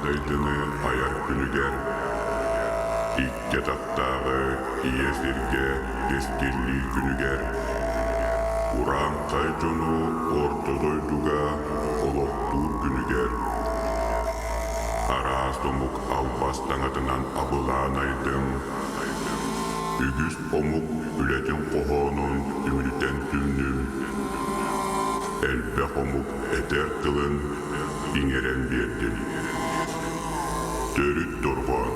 Дайдыны айар күнүгэр, икки атахтааҕы ийэ сиргэ кэскиллиир күнүгэр, урааҥхай дьону орто дойдуга олохтуур күнүгэр, араас омук албас таҥатынан абылаан айдым, үгүс омук үлэтин хоһоонун үмүрүтэн түмнүм, элбэх омук этэр тылын иҥэрэн биэрдим. Төрүт дорҕоон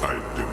айдым.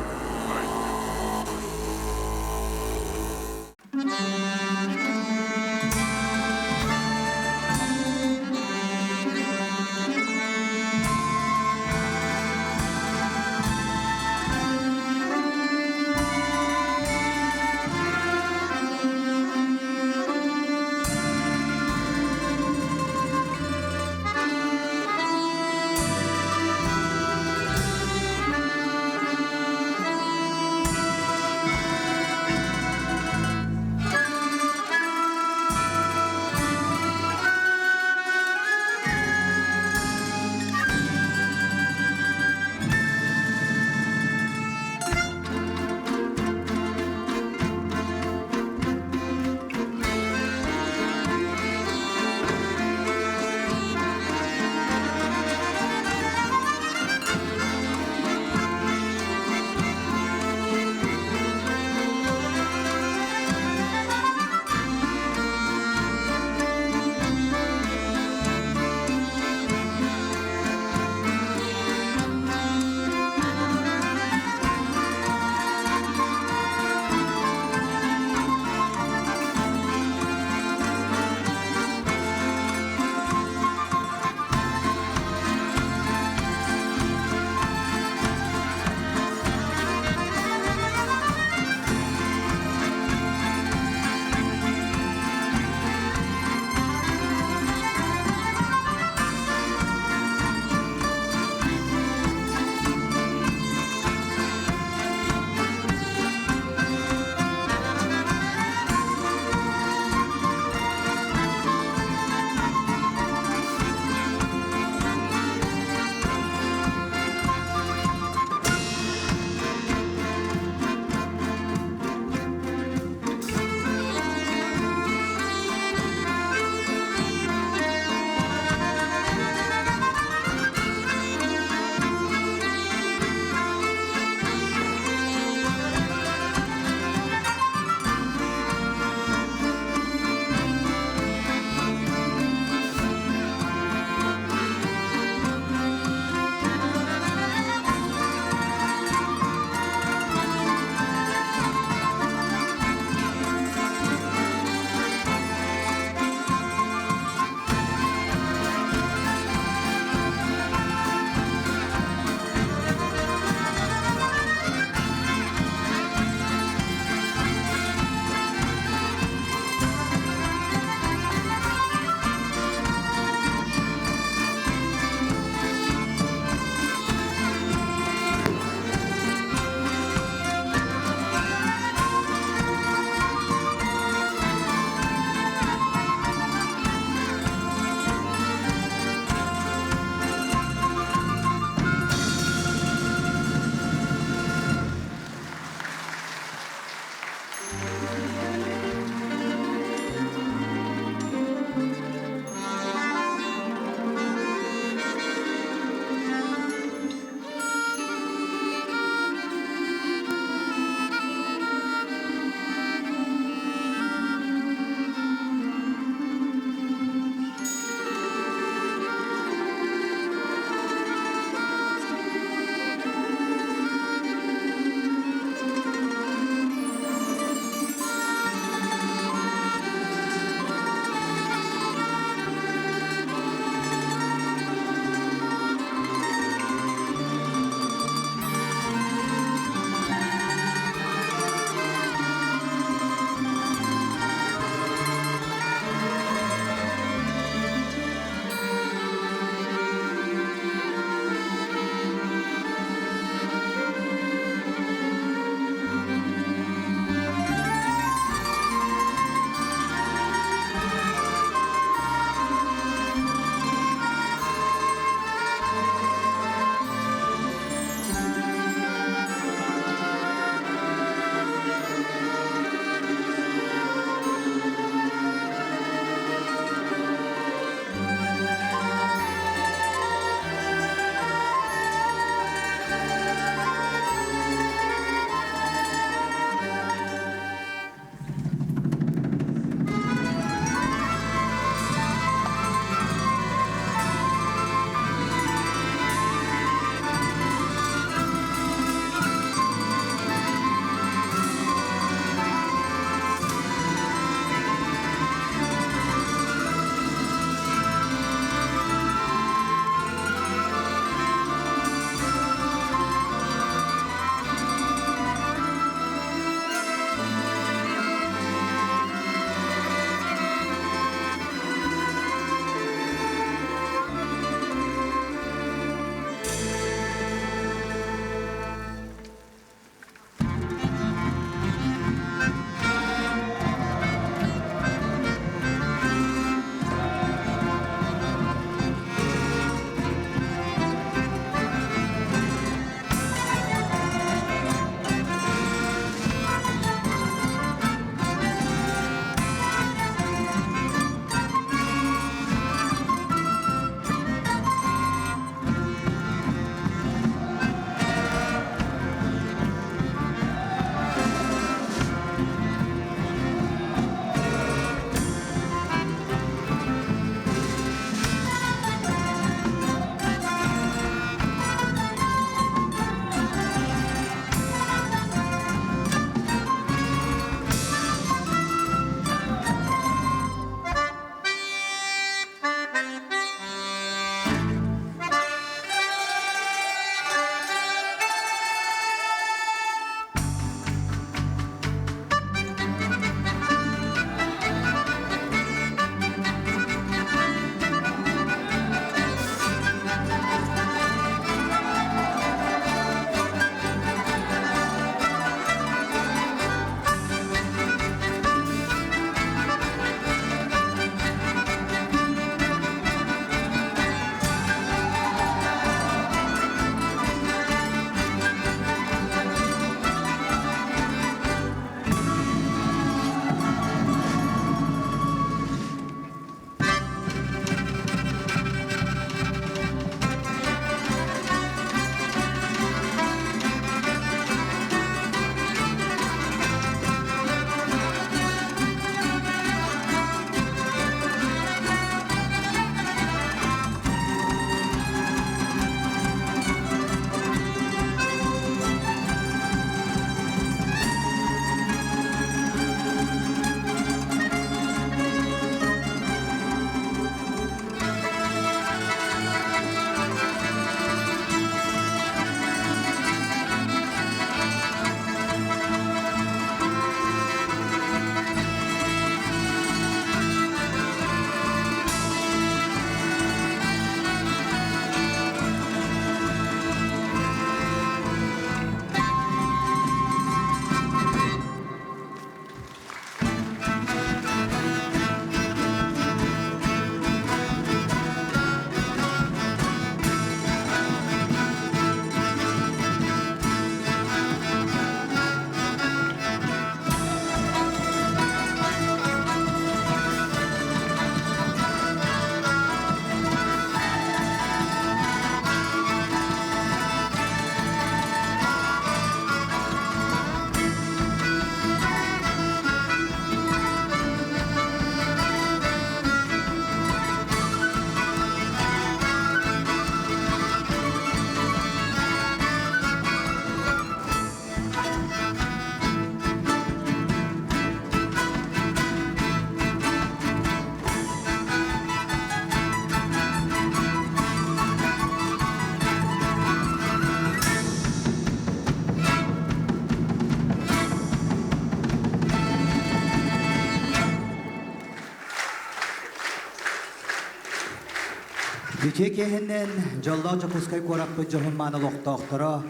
Үтүө киэһэнэн дьоллоох Дьокуускай куораппыт дьоһун-мааны олохтоохторо,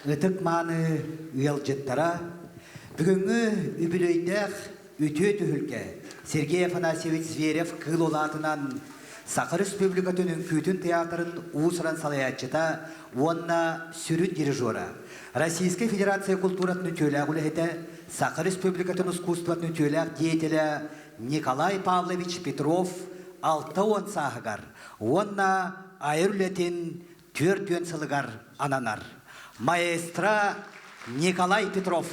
ытык-мааны ыалдьыттара, бүгүҥҥү үбүлүөйдээх үтүө түһүлгэ Сергей Афанасьевич Зверев кыыл улаатынан Саха Республикатын үҥкүүтүн театрын уус-уран салайааччыта уонна сүрүн дирижера, Российскай Федерация культуратын үтүөлээх үлэһитэ, Саха Республикатын искусствотын үтүөлээх деятелэ Николай Павлович Петров 60 сааһыгар уонна айар үлэтин 40 сылыгар ананар. Маэстро Николай Петров.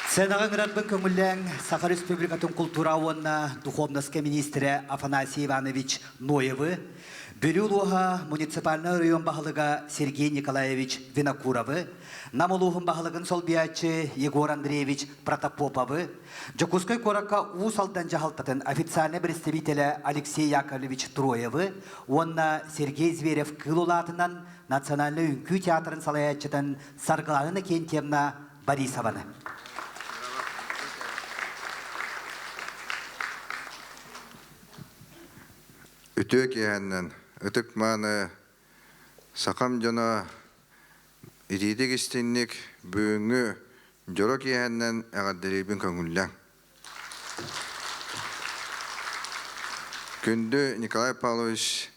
Сценаҕа ыҥырарбын көҥүллээҥ Саха Республикатын култуура уонна духовноска министрэ Афанасий Иванович Ноевы, Бүлүү улууһа муниципальнай оройуон баһылыга Сергей Николаевич Винокуровы, Нам улууһун баһылыгын солбуйааччы Егор Андреевич Протопоповы, Дьокуускай куоракка Уус Алдан дьаһалтатын официальнай представителэ Алексей Яковлевич Троевы уонна Сергей Зверев кыыл улаатынан Национальнай үҥкүү театрын салайааччытын Саргылана Иннокентьевна Борисованы. Үтүө киэһэннэн ытык-мааны сахам дьоно итиитик истинник бүгүҥҥү дьоро киэһэннэн эҕэрдэлиирбин көҥүллээҥ. Күндү Николай Павлович,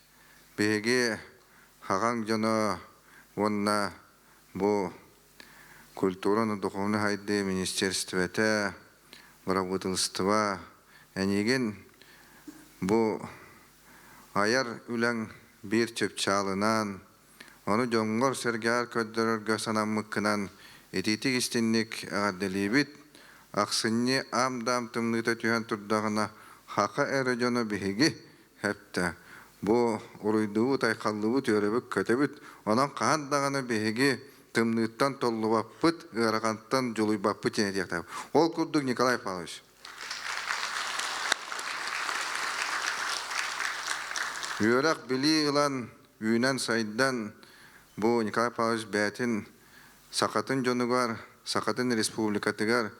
биһиги хаҕаҥ дьоно уонна бу культураны духовнай сайдыы министерствотэ, бырабыыталыстыба эйигин бу айар үлэҥ биир чыпчаалынан Ону дьоҥҥор-сэргэҕэр көрдөрөргө санаммыккынан итиитик истинник эҕэрдэлиибит. Ахсынньы аам-даам тымныыта түһэн турдаҕына, хаха эрэ дьоно биһиги, хэптэ. Бу уруйдуубут-айхаллыбыт, үөрэбит-көтөбүт. Онон хаһан даҕаны биһиги тымныыттан толлубаппыт, ыарахантан дьулуйбаппыт диэн этиэхтээхпит. Ол курдук Николай Павлович, Үөрэх-билии ылан, үүнэн-сайдан бу Николай Павлович бэйэтин сахатын дьонугар, Сахатын Республикатыгар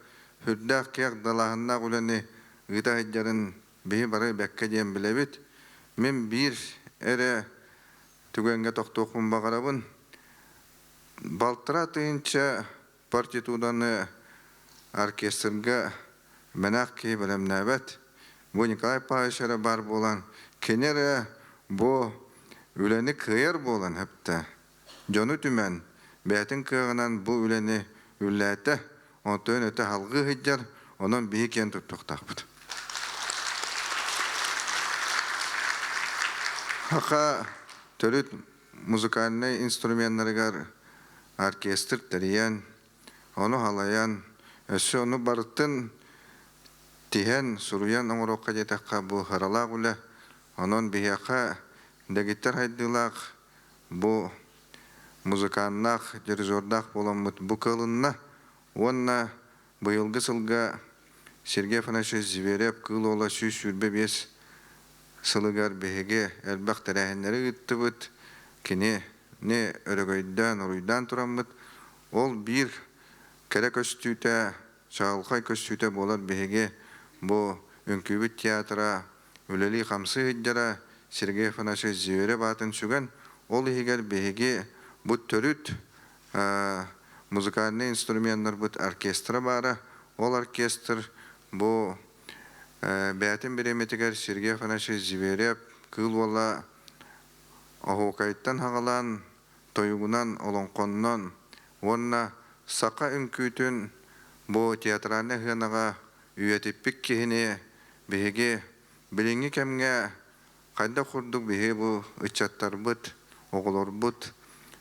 сүрдээх киэҥ далааһыннаах үлэни ыыта сылдьарын биһи бары бэккэ диэн билэбит. Мин биир эрэ түгэҥҥэ тохтуохпун баҕарабын. Балтараа тыһыынча партитураны оркестрга мэнээх киһи бэлэмнээбэт. Бу Николай Павлович эрэ баар буолан, кини эрэ бу үлэни кыайар буолан эптэ. Дьону түмэн, бэйэтин кыаҕынан бу үлэни үллээтэ, онтон өтө салгыы сылдьар, онон биһи киэн туттуохтаахпыт. Саха төрүт музыкальнай инструменнарыгар оркестр тэрийэн, ону халайан, өссө ону барытын тиһэн, суруйан оҥоруохха диэтэххэ бу харалаах үлэ. Онон биһиэхэ дэгиттэр хайдыылаах бу музыканнаах, дирижердаах буоламмыт бу кыалынна уонна быйылгы сылга Сергей Афанасьевич Зверев Кыыл Уола 125 сылыгар биһиги элбэх тэрээһиннэри ыыттыбыт. Кинини өрөгөйдөөн, уруйдаан тураммыт. Ол биир кэрэ көстүүтэ, чаҕылхай көстүүтэ буолар биһиги бу үҥкүүбүт театра үлэлии-хамсыы сылдьара Сергей Афанасьевич Зверев аатын сүгэн, ол иһигэр биһиги бу төрүт музыкальнай инструменнарбыт оркестра баара. Ол оркестр бу бэйэтин бириэмэтигэр Сергей Афанасьевич Зверев Кыыл Уола оһуокайтан хаҕалаан тойугунан, олоҥхоннон уонна саха үҥкүүтүн бу театральнай сыанаҕа үйэтиппит киһини биһиги билиҥҥи кэмҥэ хайдах курдук биһиги бу ыччаттарбыт, оҕолорбут,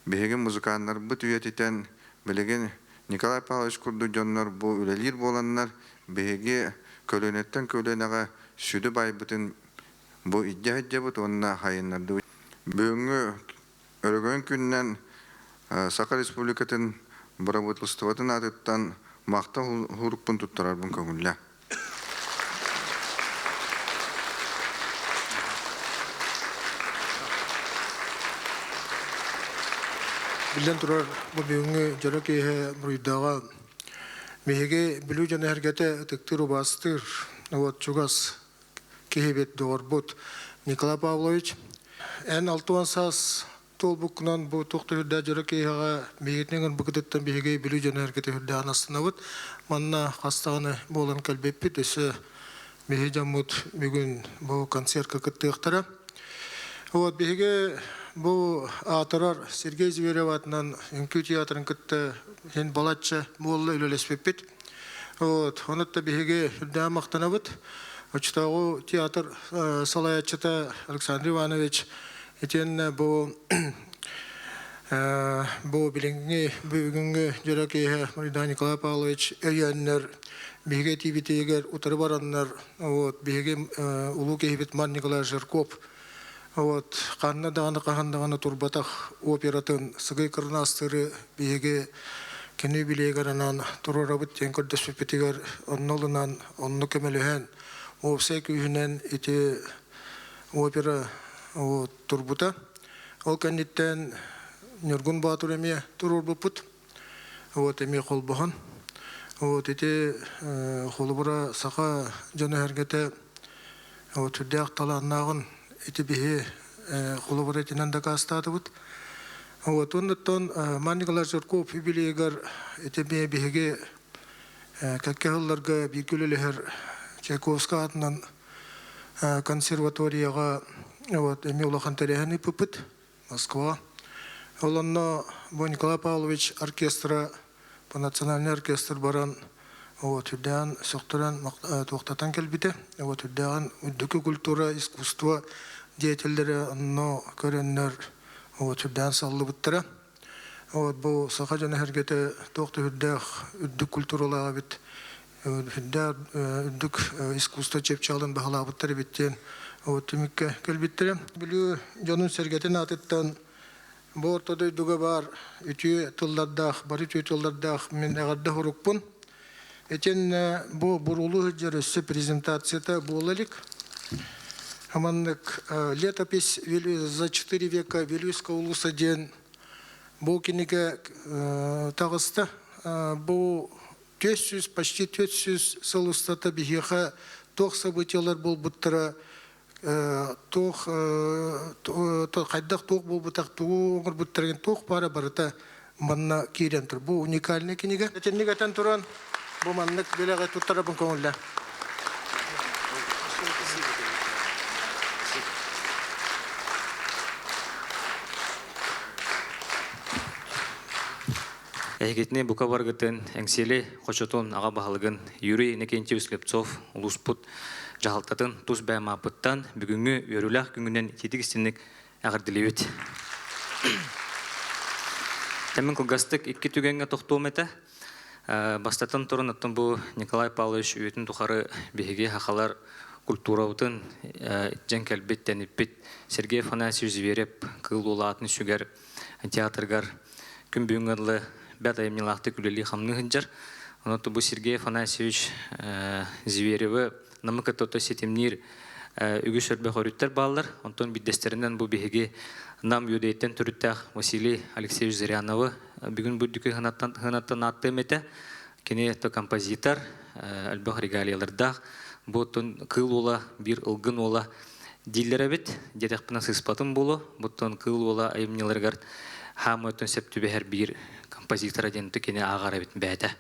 биһиги музыканнарбыт үйэтитэн билигин Николай Павлович курдук дьоннор бу үлэлиир буоланнар биһиги көлүөнэттэн көлүөнэҕэ сүдү байбытын бу илдьэ сылдьабыт уонна хайыннардыбыт. Бүгүҥҥү өрөгөйүн күнүнэн Саха Республикатын бырабыыталыстыбатын аатыттан махтал суругпун туттарарбын көҥүллээ. Биллэн турар, бу бүгүҥҥү дьоро киэһэ буруйдааҕа биһиги Бүлүү дьоно-сэргэтэ ытыктыыр-убаастыыр, вот чугас. киһибит, доҕорбут Николай Павлович. Эн 60 саас туолбуккунан бу туох да үрдээх дьоро киһиэхэ биһигитин ыҥырбыкытыттан биһиги Бүлүү дьоно эргитэ үрдээн астынабыт. Манна хас даҕаны буолан кэлбиппит. Өссө биһи дьоммут бүгүн бу концертка кыттыахтара. Вот биһиги бу аатырар Сергей Зверев аатынан үҥкүү театрын кытта син балачча буолла үлэлэспиппит. Вот, онон биһиги үрдээн махтанабыт. Оччотооҕу театр салайааччыта Александр Иванович итиэннэ бу бу билиҥҥи бүгүҥҥү дьоро киэһэ Марина Николай Павлович өйөөннөр биһиги этиибитигэр утары бараннар вот биһиги улуу киһибит Мар Николай Жирков вот ханна даҕаны хаһан даҕаны турбатах оператын Сыгый Кырнаастыры биһиги кини билиэгэр анаан туруорабыт диэн көрдөспүппүтүгэр онно ылынан онно көмөлөһөн уопсай күүһүнэн ити опера вот, турбута. Ол кэнниттэн Ньургун Боотур эмиэ туруорбуппут. Вот эмиэ холбоһон. Вот ити холобура саха дьоно-сэргэтэ вот сүрдээх талааннааҕын ити биһи холобура итинэн дакаастаатыбыт. Вот оннуттан Ман Николай Жирков юбилейыгар ити эмиэ биһиги кэккэ сылларга бииргэ үлэлэһэр Чайковскай аатынан консерваторияҕа вот эмиэ улахан тэрээһин ыыппыппыт Москва. Ол онно бу Николай Павлович оркестра, бу национальный оркестр баран вот үрдээн сөхтөрөн туохтатан кэлбитэ. Вот үрдээн үрдүкү культура, искусство деятеллэрэ онно көрөннөр вот үрдээн саллыбыттара. Вот бу саха дьоно сэргэтэ туох да үрдээх үрдүк культуралаах эбит үрдээх үрдүк искусство чыпчаалын баһылаабыттар эбит диэн вот түмүккэ кэлбиттэрэ. Бүлүү дьонун-сэргэтин аатыттан бу орто дойдуга баар үтүө тыллардаах, бары үтүө тыллардаах мин эҕэрдэ сурукпун. Итиэннэ бу буруулуу сылдьар өссө презентацията буола илик. Маннык летопись за четыре века Вилюйского улуса диэн бу кинигэ таҕыста. Бу 400, почти 400 сыл устата биһиэхэ туох событиелар буолбуттара, туох хайдах туох буолбутах, тугу оҥорбуттарын туох баара барыта манна киирэн тур. Бу уникальный кинигэ. Итинник этэн туран, бу маннык билэҕи туттарабын көҥүллэ. Эһигитини бука баргытын Эҥсиэли хочотун аҕа баһылыгын Юрий Иннокентьевич Слепцов улууспут дьаһалтатын тус бэйэмааппыттан бүгүҥҥү үөрүүлээх күҥүнэн итиитик истинник эҕэрдэлиибит. Тэмин кылгастык икки түгэҥҥэ тохтуом этэ. Бастатан туран, оттон бу Николай Павлович үйэтин тухары биһиги сахалар культурабытын дьэн кэлбит, тэниппит Сергей Афанасьевич Зверев кыыл улаатын сүгэр театргар күн бүгүҥҥэ дылы бэрт айымньылаахтык үлэлии-хамныы сылдьар. Онон бу Сергей Афанасьевич Зверевы Намы кытта ситимниир үгүс өрбөх өрүттэр бааллар. Онтон биирдэстэринэн бу биһиги Нам Үөдэйиттэн төрүттээх Василий Алексеевич Зыряновы бүгүн бу үрдүкү ханаттан ааттыам этэ. Кини то композитор, элбэх регалиялардаах. Бу оттон кыыл уола биир ылгын уола дииллэр эбит. Диэтэхпинэ сыыспатым буолуо. Буттан кыыл уола айымньыларыгар хаамы өттүн сөп түбэһэр биир композитора диэн кини ааҕар эбит бэйэтэ.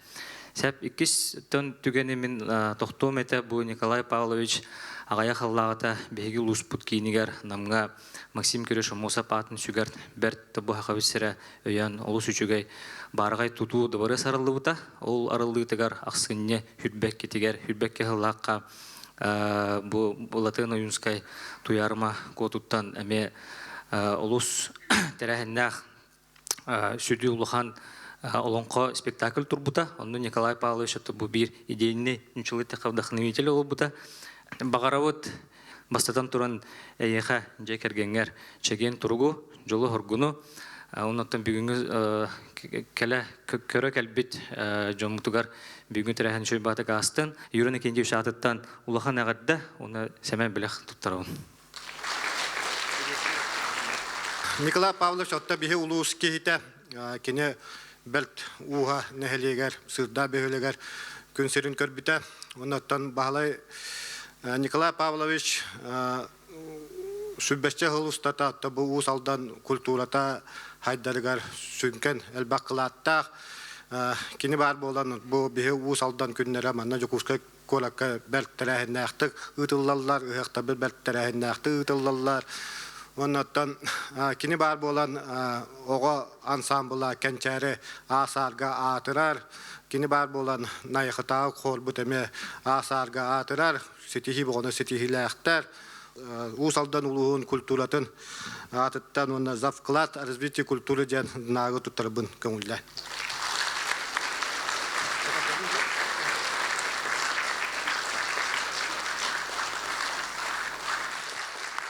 Сәп иккис төн түгэни мин тохтуом этэ бу Николай Павлович аҕыйах сыллааҕыта биһиги улууспут киинигэр Намҥа Максим Кириллович Аммосов аатын сүгэр бэрт бу сахабыт сирэ өйөөн олус үчүгэй баараҕай тутуу дыбарыас арыллыбыта. Ол арыллыытыгар ахсынньы Хүрбэккитигэр Хүрбэкки сыллаахха бу Латын Ойуунскай Туйаарыма куотуттан эмиэ олус тэрээһиннээх сүдү улахан олоҥхо спектакль турбута. Онно Николай Павлович бу биир идейный нучелый вдохновитель буолбута. Баҕарабыт бастатан туран эйиэхэ дьиэ кэргэҥҥэр чэгиэн туругу, дьолу-соргуну, оннуттан бүгүҥҥү кэлэ көрө кэлбит дьоммутугар бүгүҥҥү тэрээһин үчүгэй баатык аастын. Юрий Никитич аатыттан улахан эҕэрдэ уонна сэмэн бэлэх туттарабын. Николай Павлович отто биһи улуус киһитэ кини бэрт ууһа нэһилиэгэр, Сырдаа бөһүөлэгэр күн сирин көрбүтэ. Оннуттан Баһылай Николай Павлович сүбэччэ сыл устата бу Уус Алдан культурата хайдарыгар сүҥкэн элбэх кылааттаах. Кини баар буолан бу биһи Уус Алдан күннэрэ манна Дьокуускай куоракка бэрт тэрээһиннээхтик ыытыллаллар, ыһыахтарбыт бэрт тэрээһиннээхтик ыытыллаллар. Оннуттан кини баар буолан оҕо ансаамбыла Кэнчээри аасаарга аатырар. Кини баар буолан Найахытааҕы хуорбут эмиэ аасаарга аатырар, ситиһии боҕону ситиһиилээхтэр. Уус Алдан улууһун культуратын аатыттан уонна за вклад развитие культуры диэн наагы туттарбын көҥүллээн.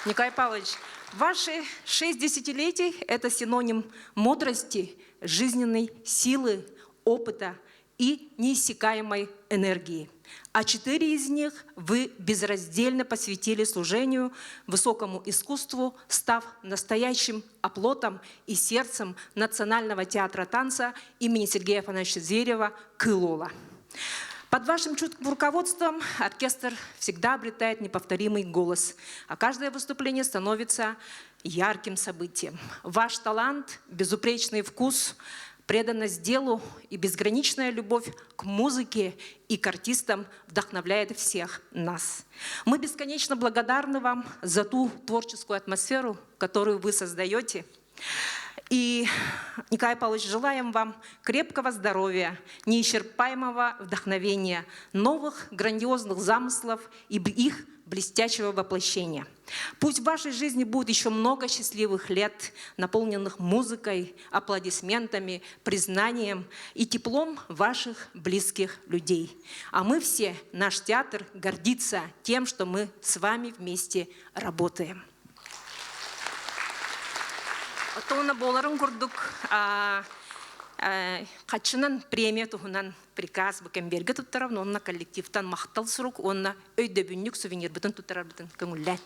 Николай Павлович, ваши шесть десятилетий – это синоним мудрости, жизненной силы, опыта и неиссякаемой энергии. А четыре из них вы безраздельно посвятили служению высокому искусству, став настоящим оплотом и сердцем Национального театра танца имени Сергея Афанасьевича Зверева «Кылола». Под вашим чутким руководством оркестр всегда обретает неповторимый голос, а каждое выступление становится ярким событием. Ваш талант, безупречный вкус, преданность делу и безграничная любовь к музыке и к артистам вдохновляет всех нас. Мы бесконечно благодарны вам за ту творческую атмосферу, которую вы создаете. И, Николай Павлович, желаем вам крепкого здоровья, неисчерпаемого вдохновения, новых грандиозных замыслов и их блестящего воплощения. Пусть в вашей жизни будет еще много счастливых лет, наполненных музыкой, аплодисментами, признанием и теплом ваших близких людей. А мы все, наш театр, гордится тем, что мы с вами вместе работаем. Оттоҕуна буоларын курдук хаччынан премия туһунан приказ бу кэмбиэргэ туттарабын уонна коллективтан махтал сурук уонна өйдөбүнньүк сувенирбытын туттарарбытын көҥүллээн.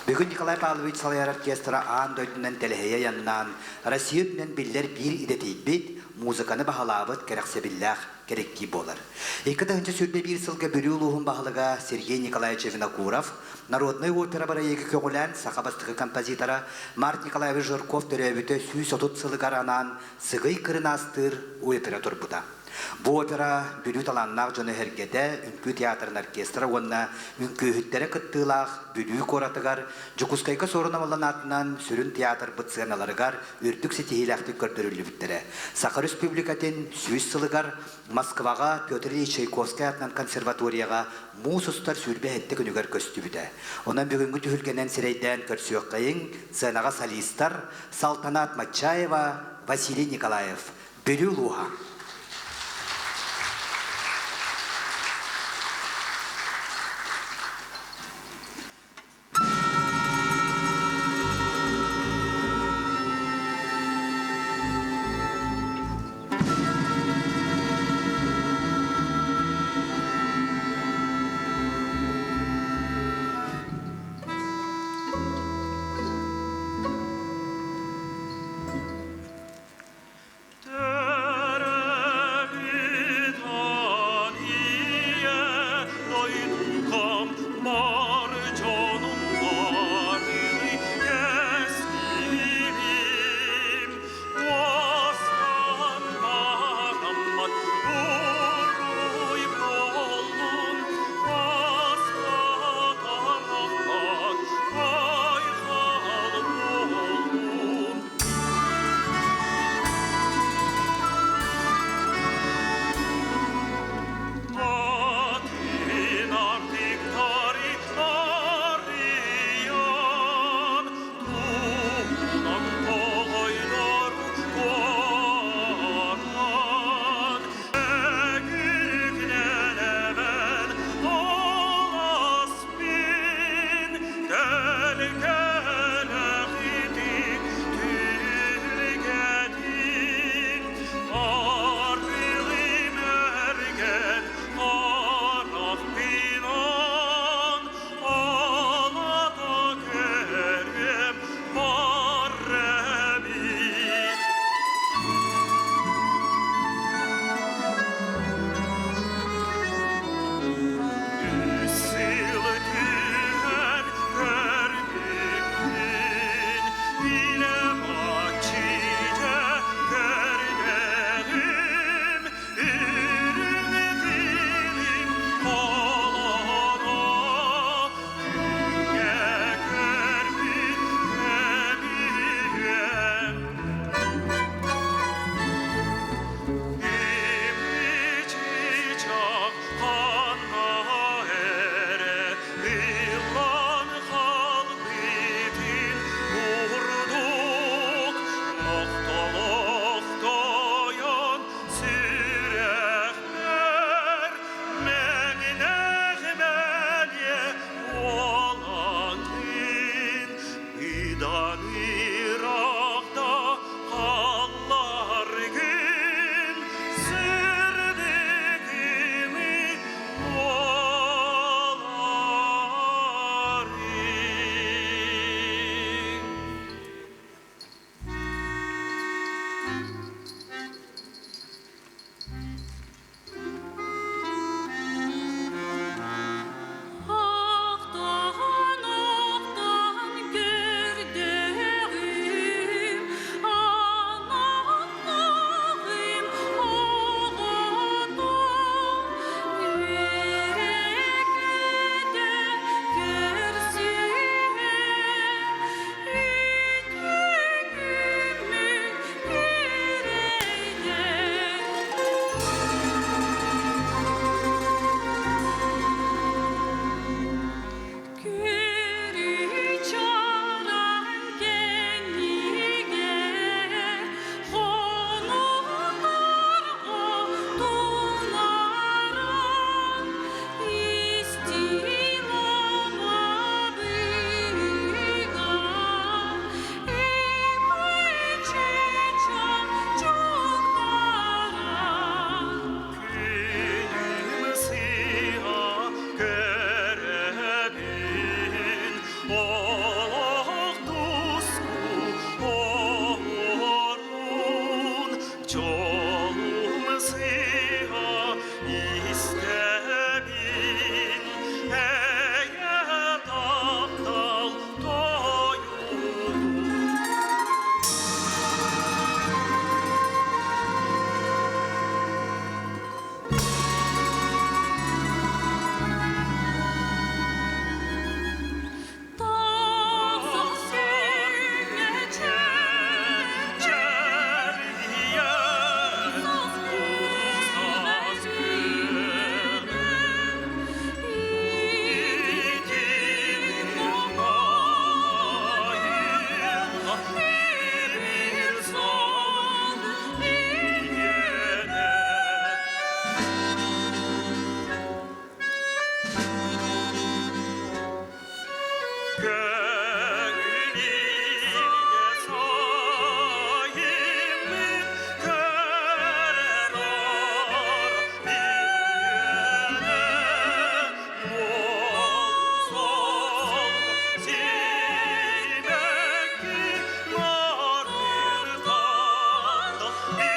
Бүгүн Николай Павлович салайар оркестра аан дойдунан тэлэһийэ айаннаан, Россия үрдүнэн биллэр биир идэтийбит, музыканы баһылаабыт кэрэхсэбиллээх кэлэктиип буолар. 2021 сылга Бүлүү улууһун баһылыга Сергей Николаевич Винокуров народнай опера бырайыагы көҕүлээн саха бастакы композитора Март Николаевич Жирков төрөөбүтэ 130 сылыгар анаан Сыгый кырынаастыыр опера турбута. Бу опера Бүлүү талааннаах дьоно эһэргэтэ Үҥкүү театрын оркестра уонна үҥкүүһүттэрэ кыттыылаах Бүлүү куоратыгар Дьокуускайга Суорун Омоллон аатынан сүрүн театрбыт сыаналарыгар үрдүк ситиһиилээхтик көрдөрүллүбүттэрэ. Саха Республикатын 100 сылыгар Москваҕа Петр Ильич Чайковскай аатынан консерваторияҕа муус устар 27 күнүгэр көстүбүтэ. Онон бүгүҥҥү түһүлгэнэн сирэйдээн көрсүөххэйиҥ сценаҕа солистар Салтанат Мачаева, Василий Николаев, Бүлүү улууһа. Тыдан ырахта халларгын сырдыгыны буоларын. Ахтаан, ахтаан көрдөҕүм, ананнаҕым оҕото, үөрэ-көтө көрсүһэ, үтүө күммүт күрэйдэ. Көрү чараҥ кэннигэр хонуктарга тулааран истиҥ абыыга ымыы-чыча чугдаран. Күнүм сыа көрөбүн, олох туску оҕорун, дьолум сыа истэбин, эйэ таптал тойугун. Тахсан сүүнэ Gönül sahimi karar bir Mol simeki narir tatlı bir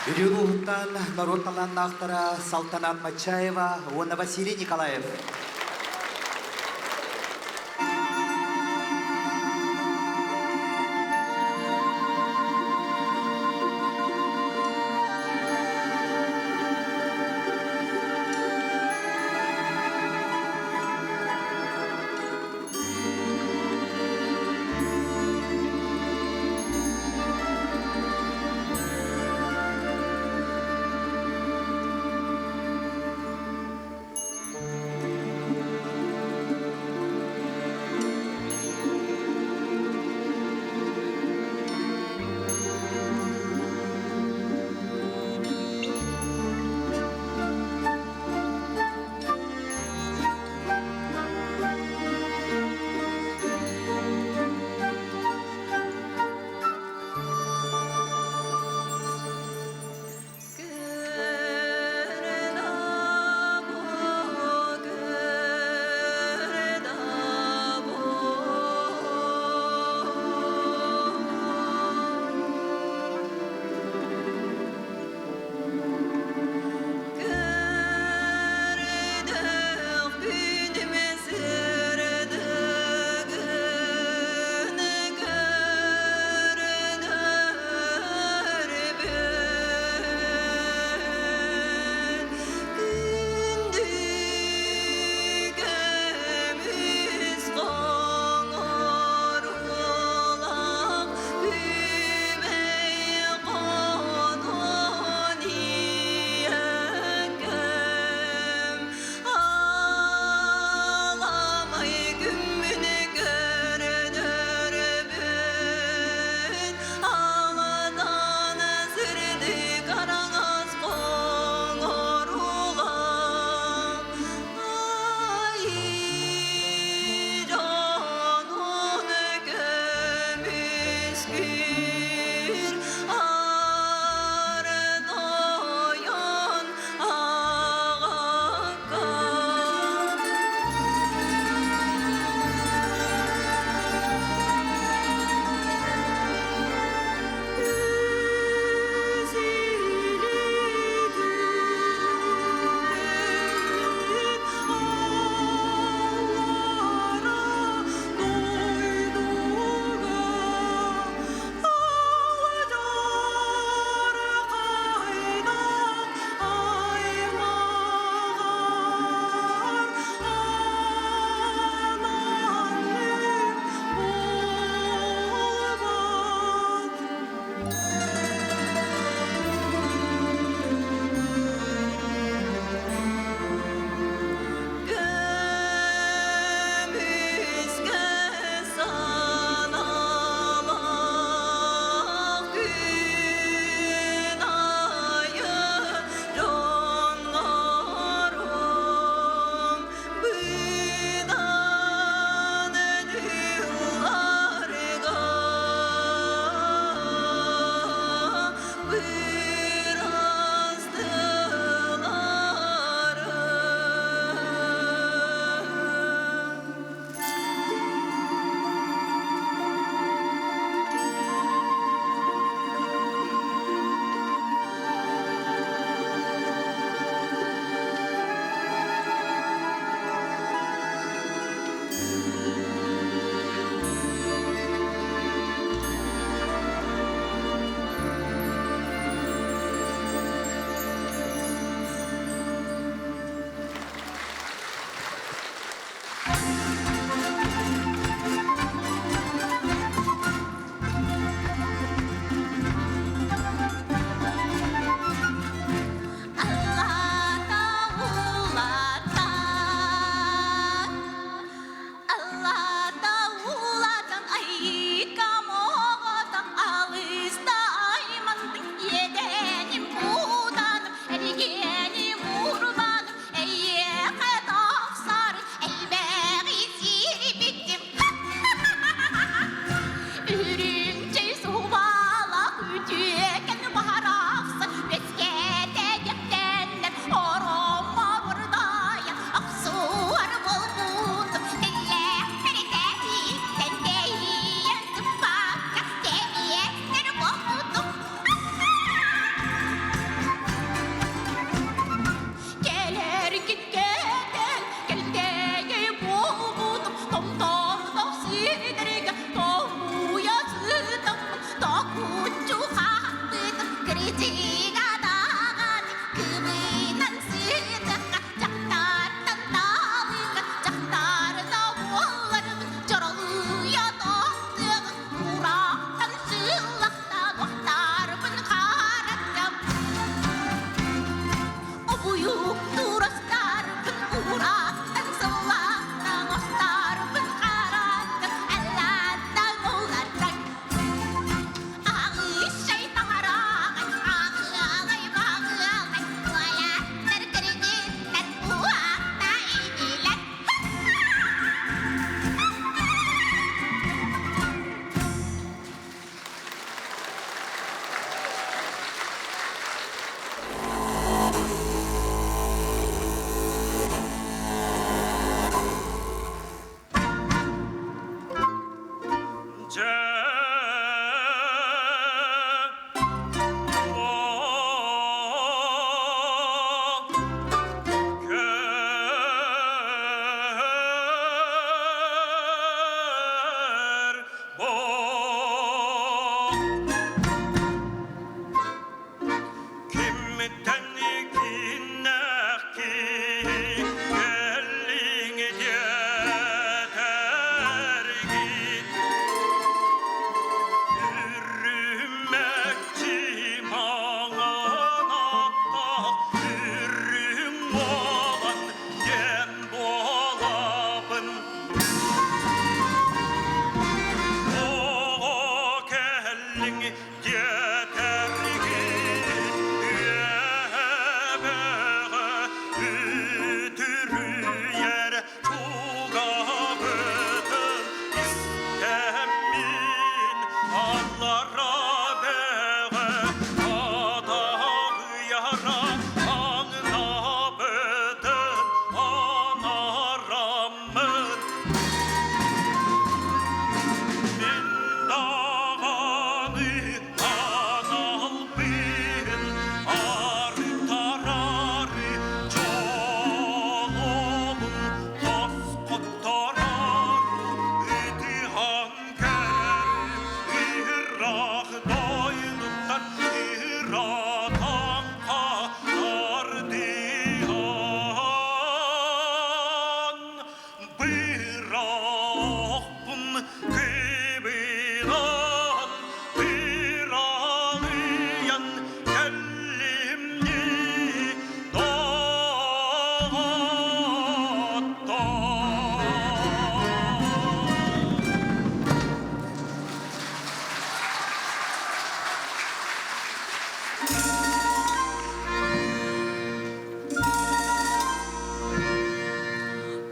Бүлүү улууһуттан норуот талааннаахтара Салтанат Мачаева уонна Василий Николаев.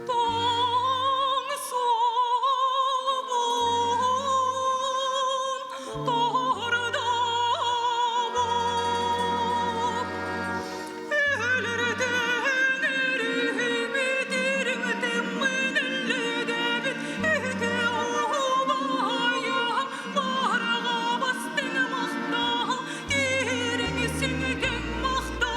Тоҥ суолбун тордобун, Өлөрдөн өрүһүмүтүрүҥтүм мөнүллүдөбүт үтүө убайым барҕа бастыҥ махтал киириҥ сүҥкэҥ махтал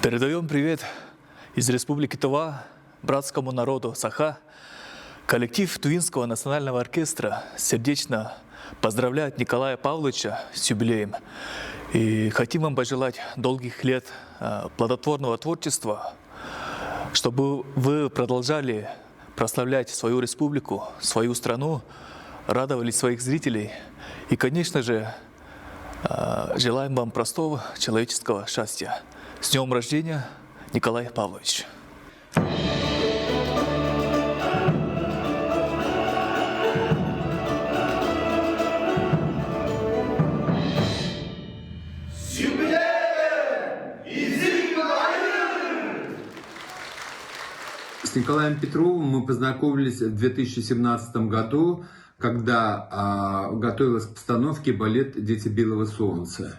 Передаем привет из Республики Тува братскому народу Саха. Коллектив Тувинского национального оркестра сердечно поздравляет Николая Павловича с юбилеем. И хотим вам пожелать долгих лет э, плодотворного творчества, чтобы вы продолжали прославлять свою республику, свою страну, радовали своих зрителей. И, конечно же, э, желаем вам простого человеческого счастья. С днем рождения! Николай Павлович! С Николаем Петровым мы познакомились в 2017 году, когда а, готовилась к постановке балет «Дети белого солнца».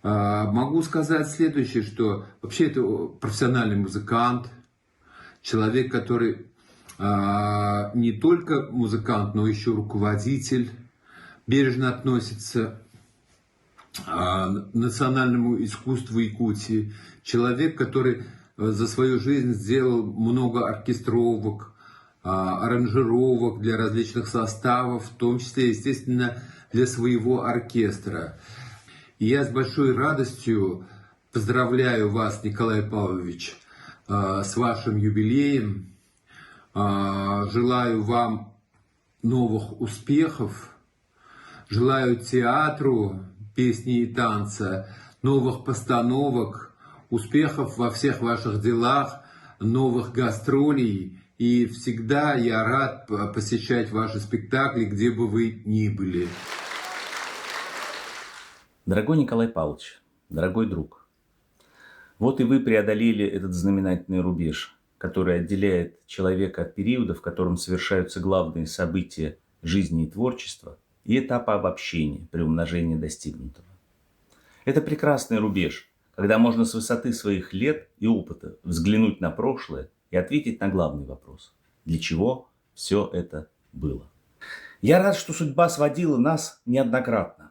А, могу сказать следующее, что вообще это профессиональный музыкант, человек, который а, не только музыкант, но еще руководитель, бережно относится к национальному искусству Якутии, человек, который за свою жизнь сделал много оркестровок, аранжировок для различных составов, в том числе, естественно, для своего оркестра. И я с большой радостью поздравляю вас, Николай Павлович, с вашим юбилеем. Желаю вам новых успехов, желаю театру песни и танца, новых постановок, успехов во всех ваших делах, новых гастролей. И всегда я рад посещать ваши спектакли, где бы вы ни были. Дорогой Николай Павлович, дорогой друг, вот и вы преодолели этот знаменательный рубеж, который отделяет человека от периода, в котором совершаются главные события жизни и творчества, и этапа обобщения при умножении достигнутого. Это прекрасный рубеж, когда можно с высоты своих лет и опыта взглянуть на прошлое и ответить на главный вопрос – для чего все это было? Я рад, что судьба сводила нас неоднократно.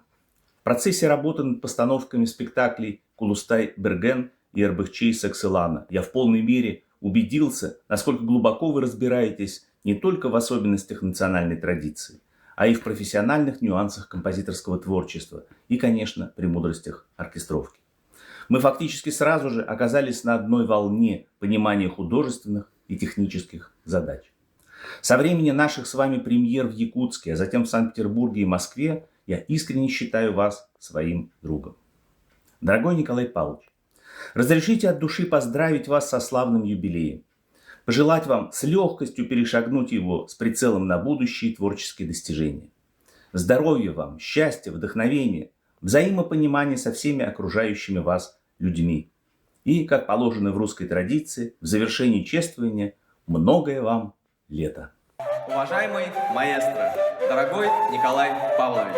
В процессе работы над постановками спектаклей «Кулустай Берген» и «Эрбэхчей Саксылана» я в полной мере убедился, насколько глубоко вы разбираетесь не только в особенностях национальной традиции, а и в профессиональных нюансах композиторского творчества и, конечно, премудростях оркестровки. Мы фактически сразу же оказались на одной волне понимания художественных и технических задач. Со времени наших с вами премьер в Якутске, а затем в Санкт-Петербурге и Москве, я искренне считаю вас своим другом. Дорогой Николай Павлович, разрешите от души поздравить вас со славным юбилеем. Пожелать вам с легкостью перешагнуть его с прицелом на будущие творческие достижения. Здоровья вам, счастья, вдохновения, взаимопонимания со всеми окружающими вас людьми. И, как положено в русской традиции, в завершении чествования многое вам лето. Уважаемый маэстро, дорогой Николай Павлович,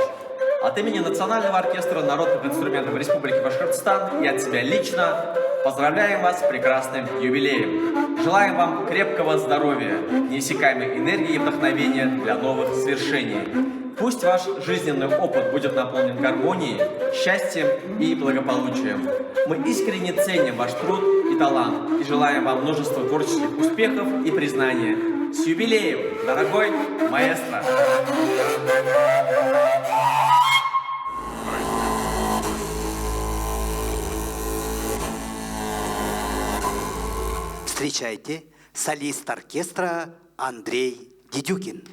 от имени Национального оркестра народных инструментов Республики Башкортостан и от себя лично поздравляем вас с прекрасным юбилеем. Желаем вам крепкого здоровья, неиссякаемой энергии и вдохновения для новых свершений. Пусть ваш жизненный опыт будет наполнен гармонией, счастьем и благополучием. Мы искренне ценим ваш труд и талант и желаем вам множества творческих успехов и признания. С юбилеем, дорогой маэстро! Встречайте, солист оркестра Андрей Дедюкин.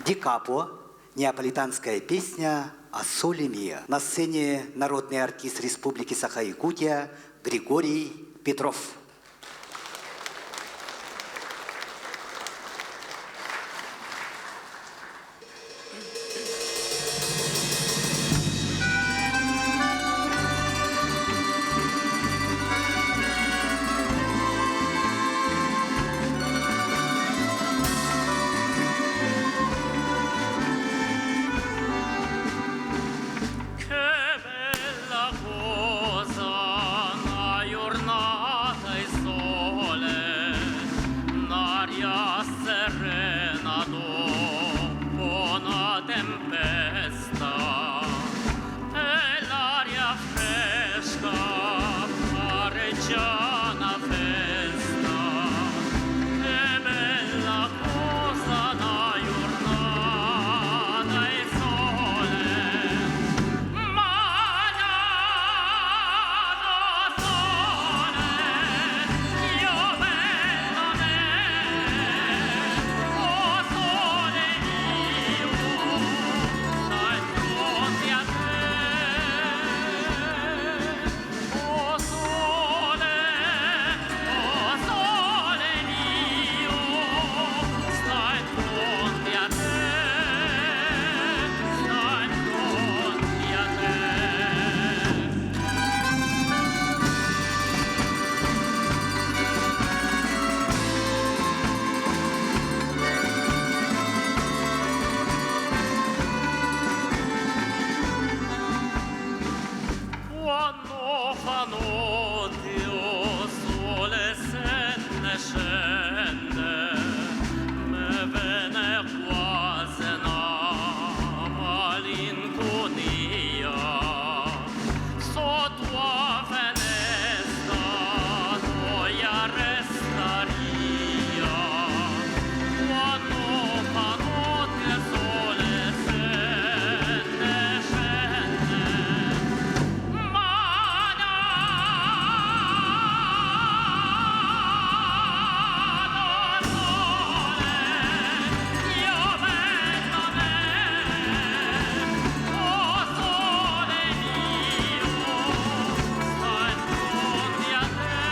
Ди Капо, неаполитанская песня о соли миа. На сцене народный артист Республики Саха-Якутия Григорий Петров. Che bella cosa una giornata di sole, un'aria serena dopo una tempesta, e l'aria fresca pare già una festa. Che bella cosa una giornata di sole. Ma da sole io bello me, o sole mio, stai fronte a te. O sole, o sole mio, stai fronte a te, stai fronte a te. Quando fa notte o sole se ne scende, me vene quasi una malinconia. Sotto a finestra toia restaria, quando fa notte il sole se ne scende. Ma da sole io bello me, o sole mio, stai fronte a te.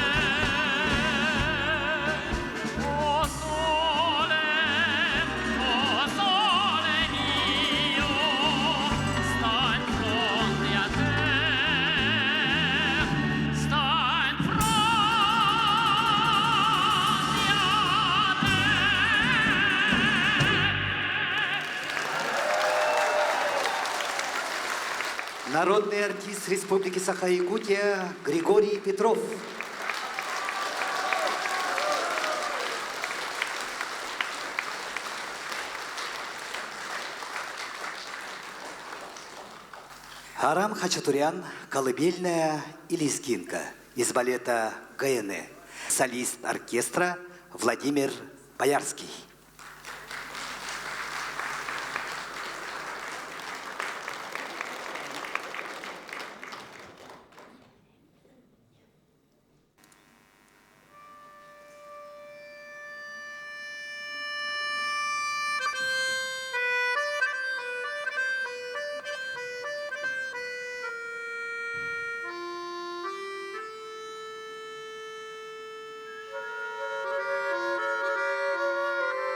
O sole, o sole mio, stai fronte a te, stai in fronte a te. Народный артист Республики Саха-Якутия Григорий Петров. Арам Хачатурян «Колыбельная и лезгинка» из балета «ГН». Солист оркестра Владимир Боярский. Thank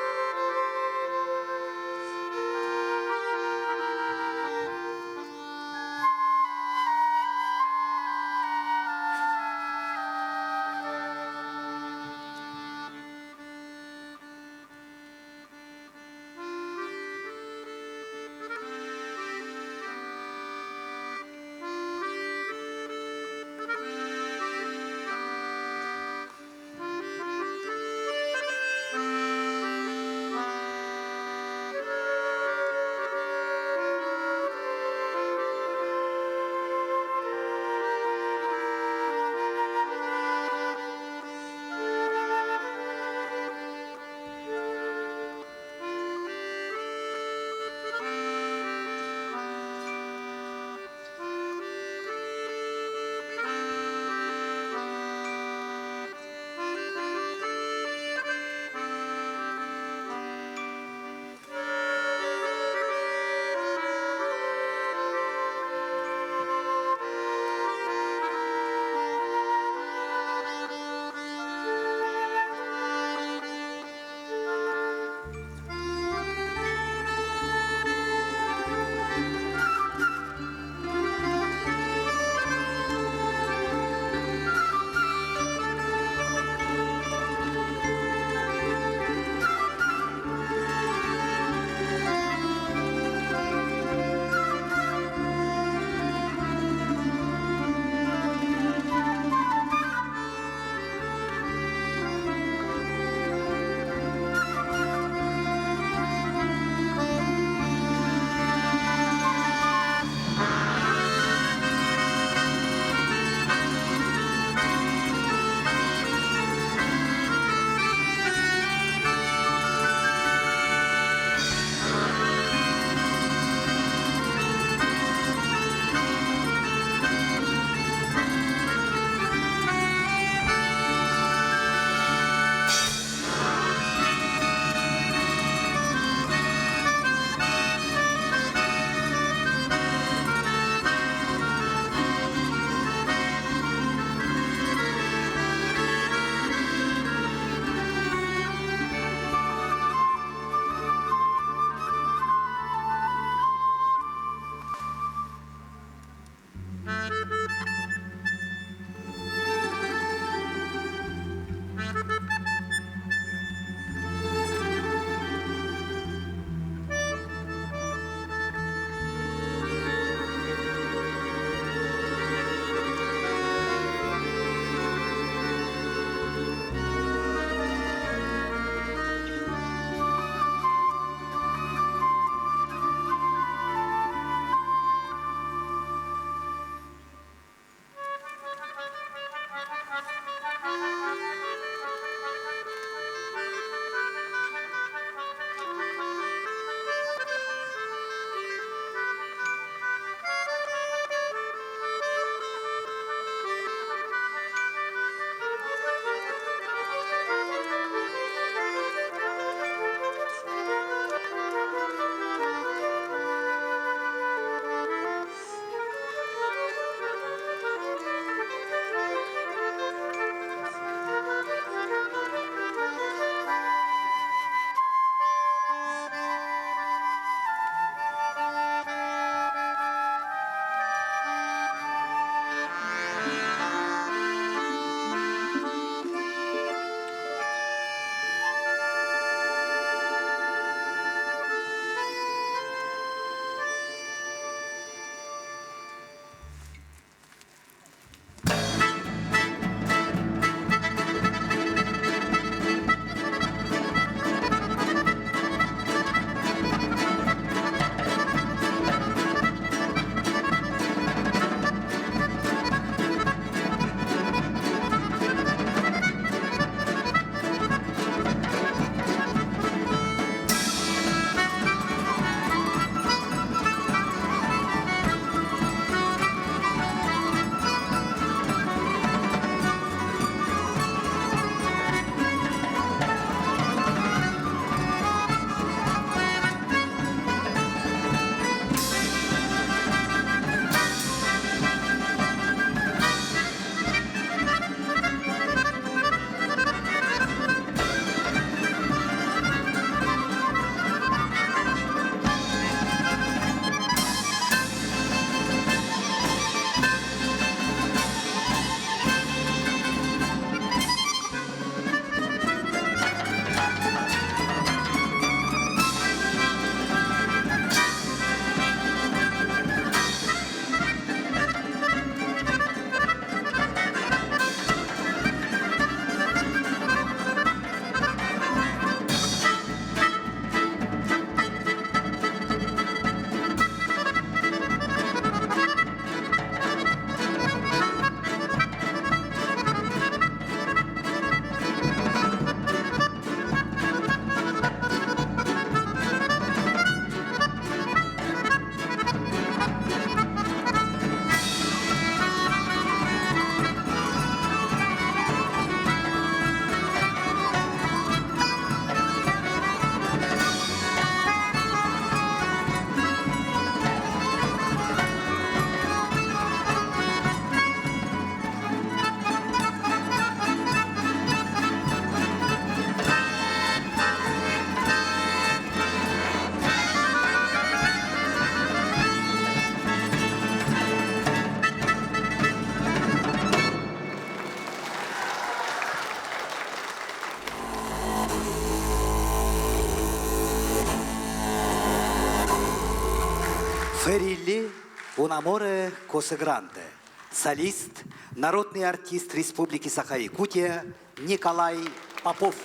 Ферилли Un amore così grande. Солист, народный артист Республики Саха-Якутия Николай Попов.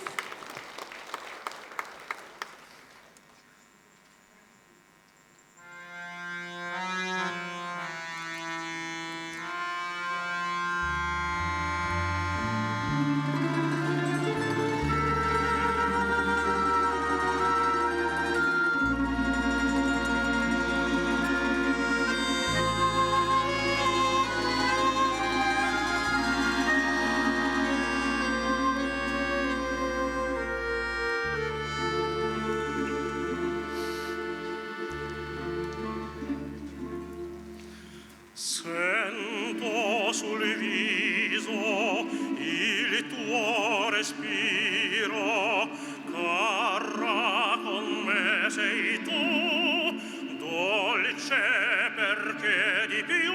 Sento sul viso il tuo respiro, cara con me sei tu, dolce perché di più,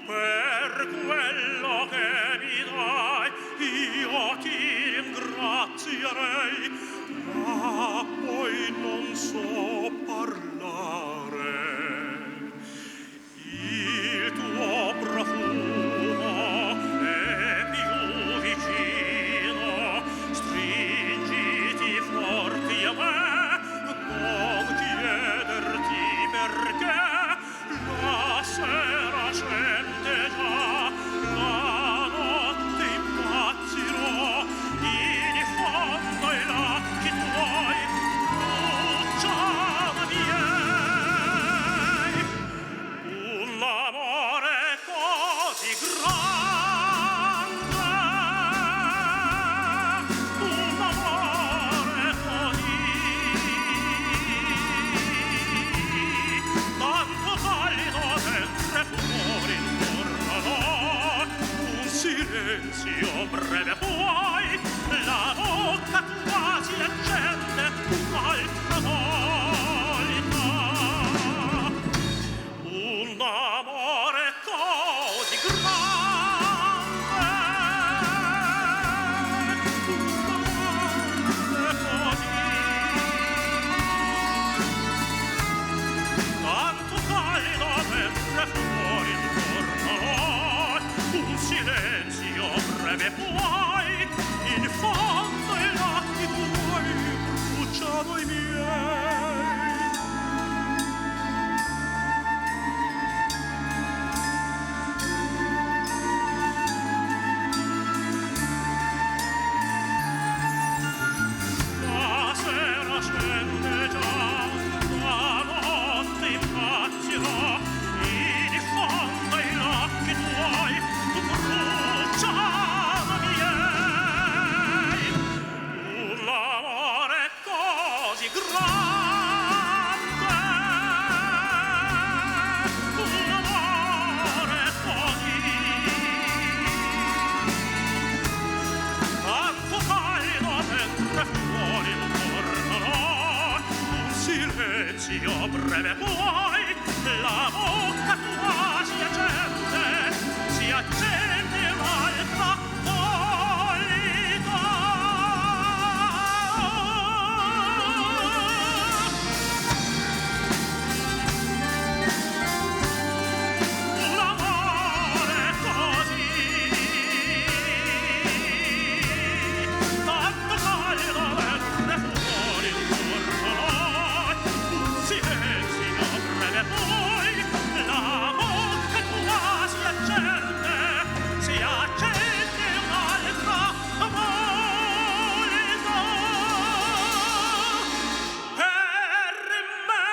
per quello che mi dai, io ti ringrazierei, ma poi non so parlare. Il tuo profumo è più vicino, stringiti forte a me, non chiederti perché, la sera scende già, la notte impazzirò, in fondo ai lacchi tuoi bruciano miei. Un amore così grande, un amore così, tanto caldo mentre fuori intorno a noi, un silenzio breve poi, la bocca tua si accende un'altra volta. Un amore così grande, un amore così, tanto caldo mentre fuori intorno a noi, un silenzio breve poi, in fondo ai lati tuoi bruciano i miei. La sera scende già, la notte impazzirò, in fondo ai lacchi tuoi bruciano miei. Un amore così grande, un amore così, tanto caldo mentre fuori intorno a noi, un silenzio breve poi, la bocca tua si accende, si accende un'altra volta. Un amore così, tanto caldo mentre fuori intorno a noi, un silenzio breve poi, la bocca tua si accende un'altra volta. Per me.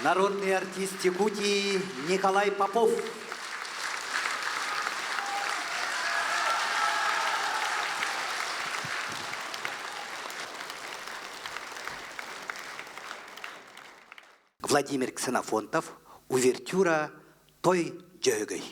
Народный артист Якутии Николай Попов. Владимир Ксенофонтов, увертюра «Той дьөгөй».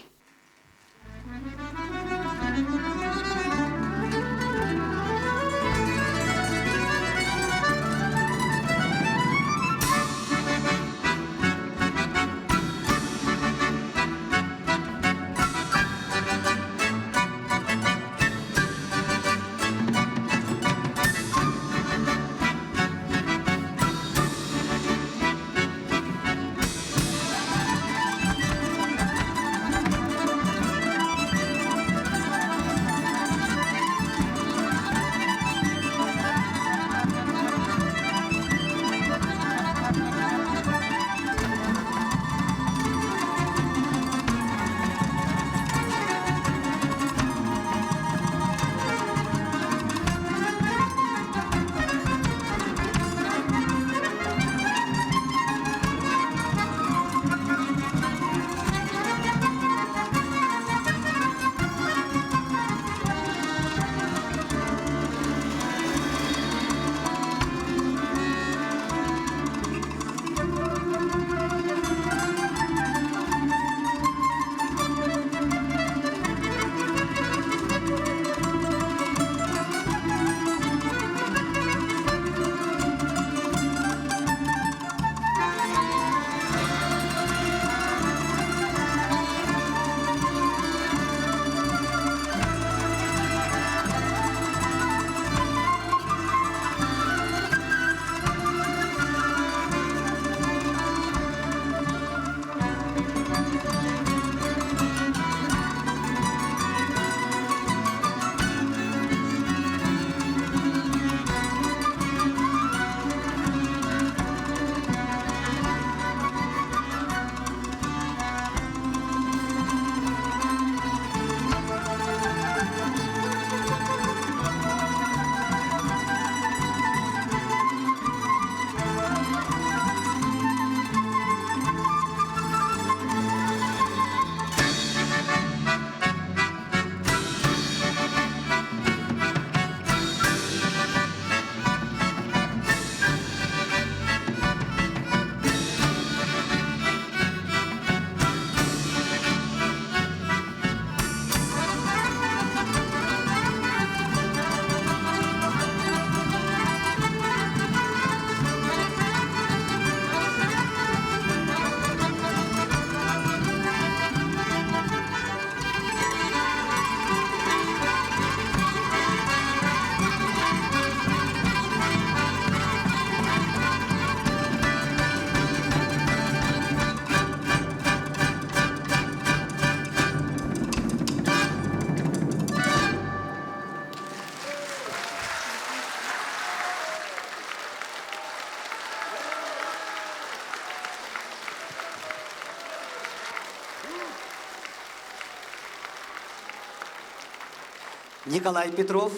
Николай Петров,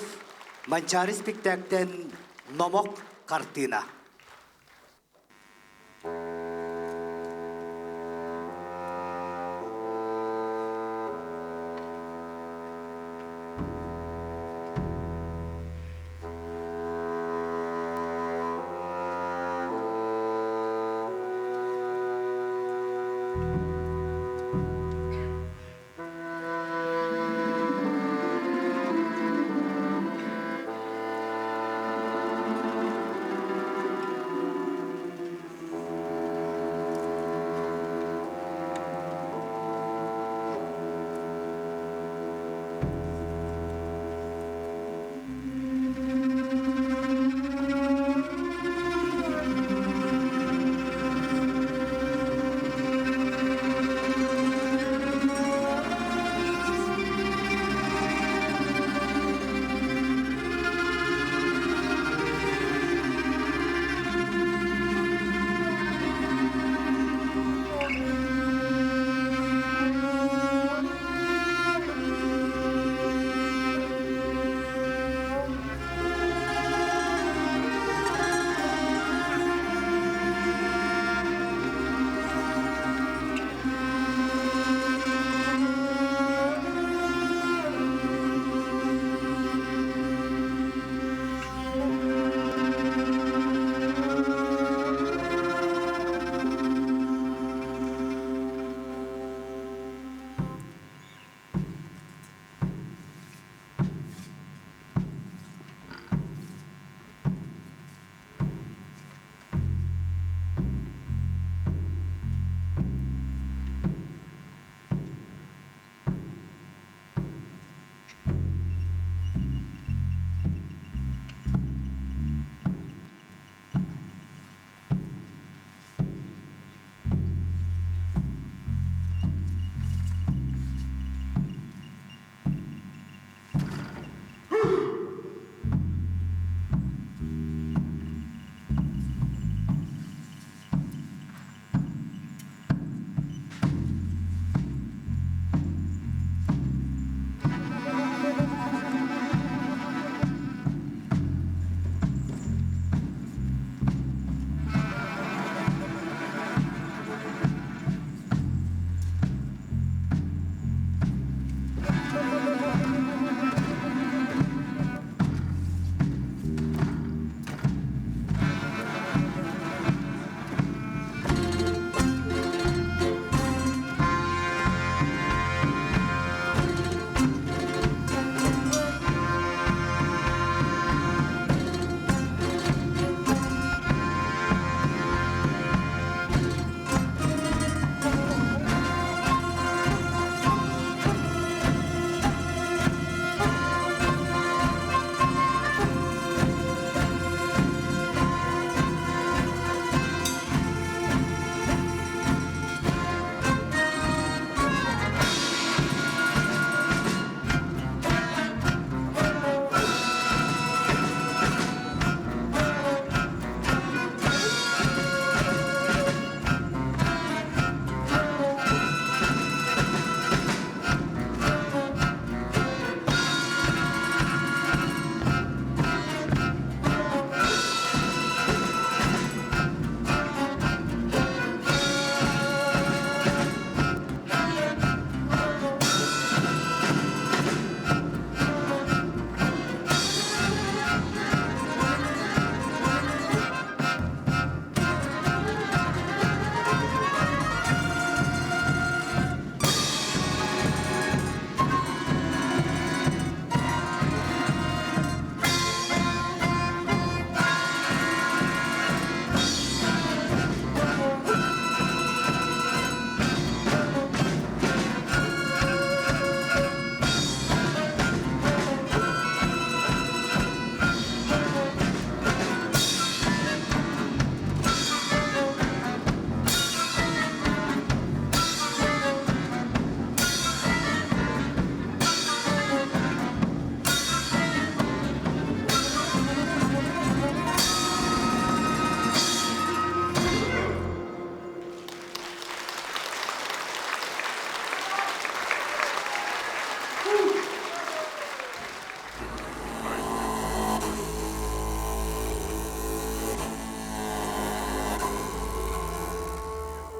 Манчаары спектактен Номок картина.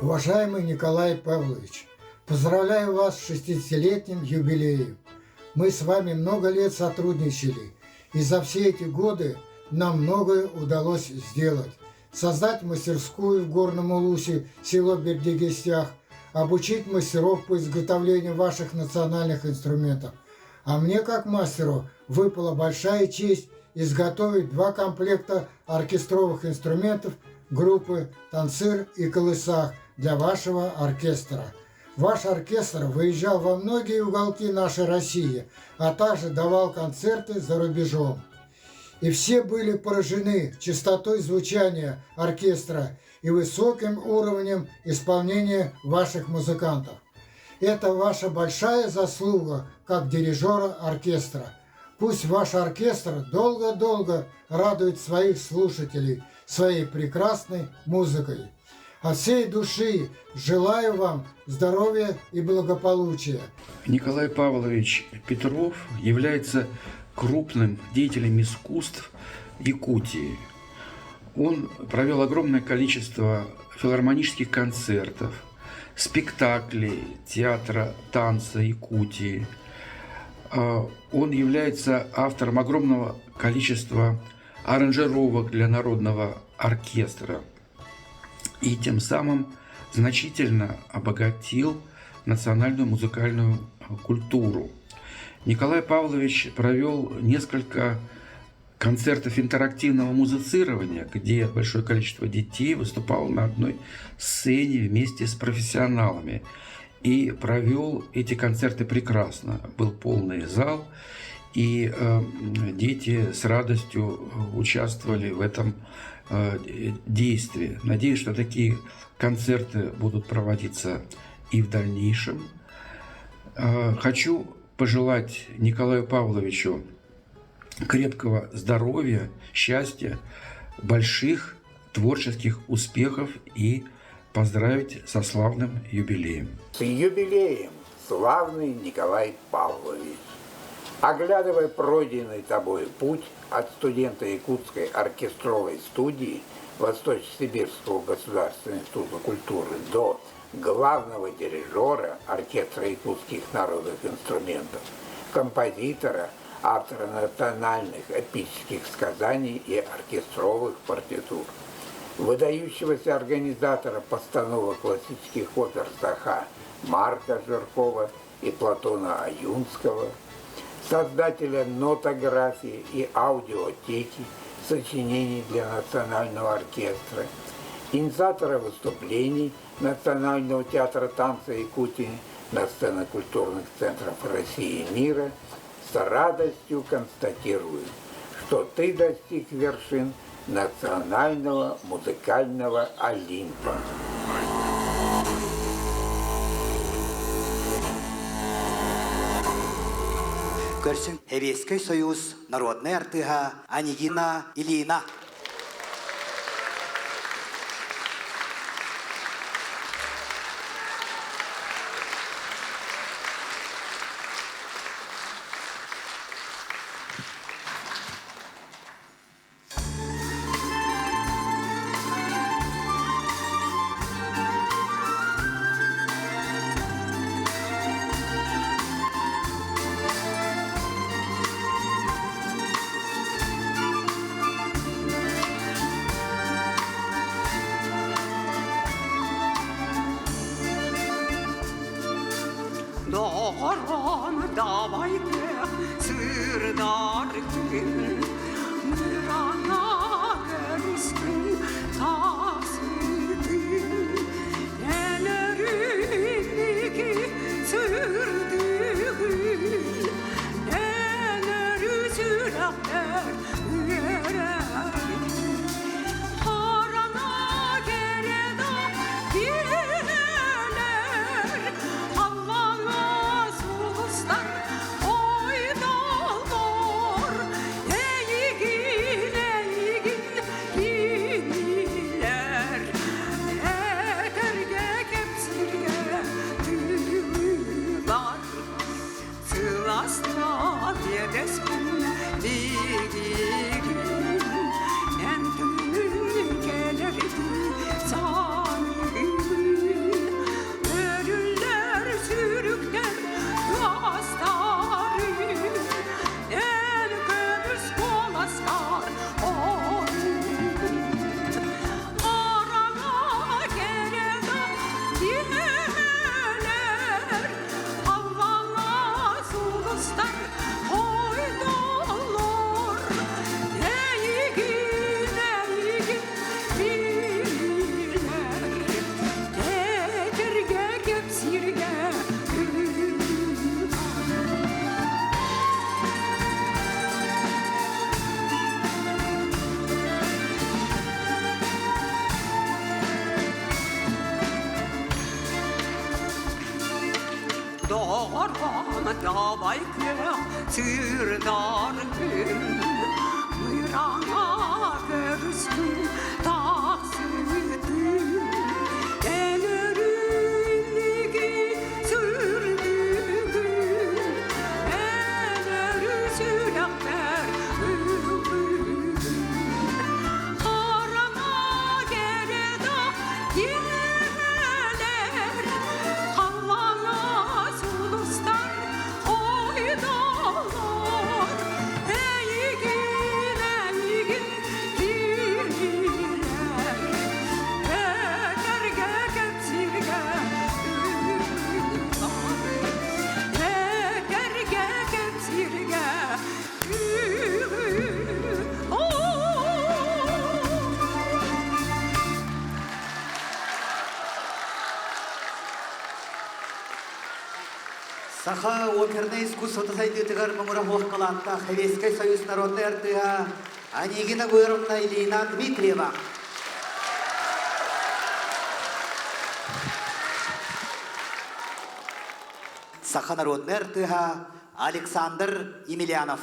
Уважаемый Николай Павлович, поздравляю вас с 60-летним юбилеем. Мы с вами много лет сотрудничали, и за все эти годы нам многое удалось сделать. Создать мастерскую в Горном Улусе, село Бердигестях, обучить мастеров по изготовлению ваших национальных инструментов. А мне, как мастеру, выпала большая честь изготовить два комплекта оркестровых инструментов группы «Танцир» и «Колысах» для вашего оркестра. Ваш оркестр выезжал во многие уголки нашей России, а также давал концерты за рубежом. И все были поражены чистотой звучания оркестра и высоким уровнем исполнения ваших музыкантов. Это ваша большая заслуга как дирижера оркестра. Пусть ваш оркестр долго-долго радует своих слушателей своей прекрасной музыкой. От всей души желаю вам здоровья и благополучия. Николай Павлович Петров является крупным деятелем искусств Якутии. Он провел огромное количество филармонических концертов, спектаклей театра танца Якутии. Он является автором огромного количества аранжировок для народного оркестра и тем самым значительно обогатил национальную музыкальную культуру. Николай Павлович провел несколько концертов интерактивного музицирования, где большое количество детей выступало на одной сцене вместе с профессионалами. И провел эти концерты прекрасно. Был полный зал, и дети с радостью участвовали в этом действии. Надеюсь, что такие концерты будут проводиться и в дальнейшем. Хочу пожелать Николаю Павловичу крепкого здоровья, счастья, больших творческих успехов и поздравить со славным юбилеем. С юбилеем, славный Николай Павлович! Оглядывая пройденный тобой путь от студента Якутской оркестровой студии Восточно-Сибирского государственного института культуры до главного дирижера оркестра якутских народных инструментов, композитора, автора национальных эпических сказаний и оркестровых партитур, выдающегося организатора постановок классических опер Саха Марка Жиркова и Платона Аюнского, создателя нотографии и аудиотеки сочинений для национального оркестра, инициатора выступлений Национального театра танца Якутии на сценах культурных центров России и мира, с радостью констатирую, что ты достиг вершин национального музыкального Олимпа. Көрсүн Сэбиэскэй Союз народнай артыыһа Анегина Ильина. Доҕором дабайдыах сырдар күн Мырана көрүстүн тасытын Энерүнники сүрдүгүн Энерү сүрэхтэр үөрэрин Харана кереда киэлэр Аллаҥа сулустар ойдоллор. Давай көх сырдаргын Мыраҥа көрүстүм тахсытын Эн өрүннүги сүрдүгүн Эн өрү сүрэхпэр ылбыгын Харама кереда Киһилэр халлаана сулустар ойдолор Эйигин, эйигин киирэр Этэргэ кэпсииргэ Этэргэ кэпсииргэ Саха опернай искусствота сайдыытыгар муҥура суох кылааттаах Советскай Союз народнай артыыһа Анегина Гуеровна Ильина Дмитриева. Саха народнай артыыһа Александр Емельянов.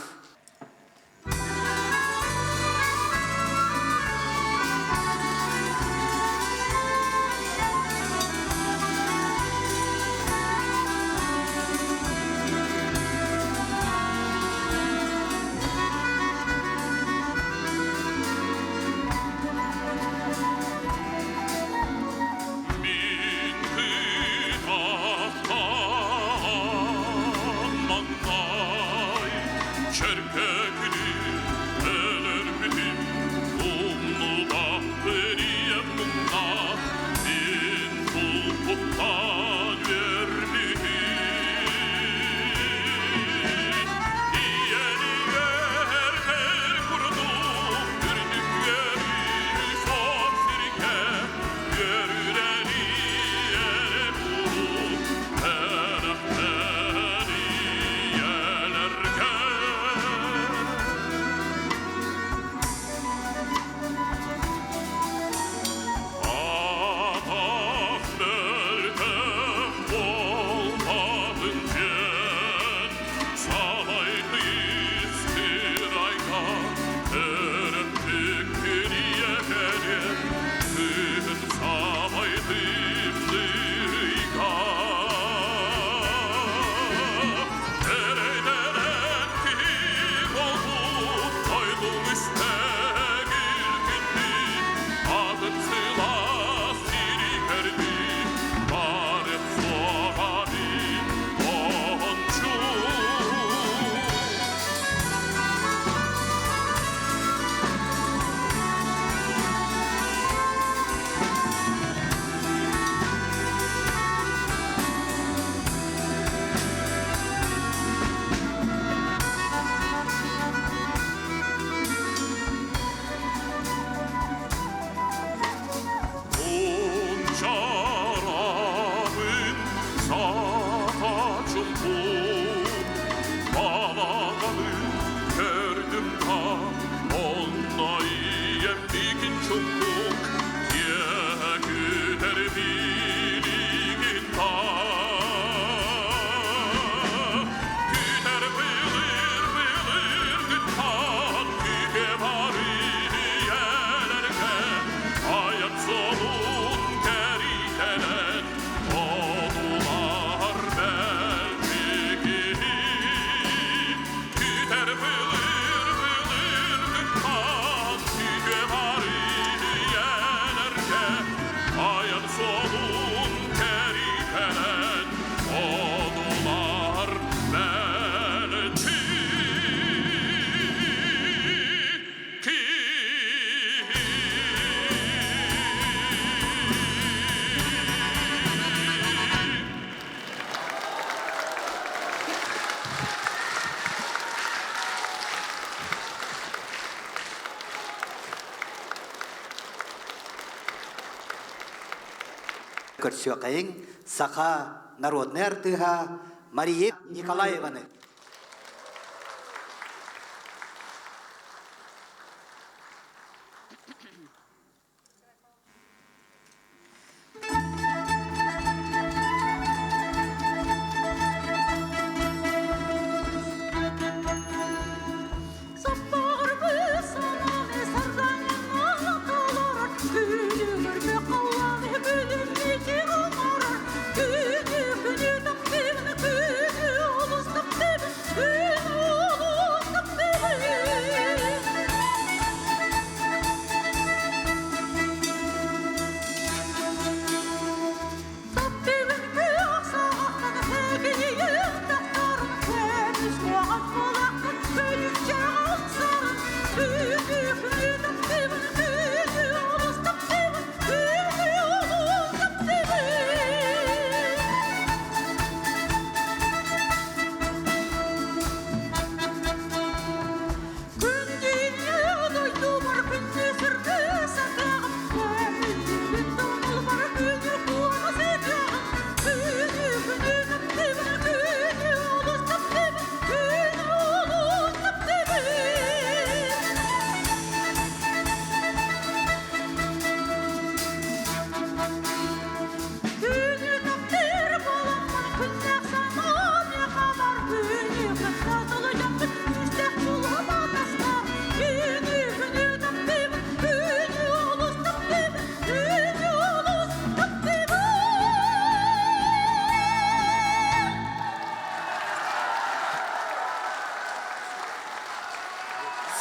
Көрсүөкэйиҥ саха народнай артыыһа Мария Николаеваны.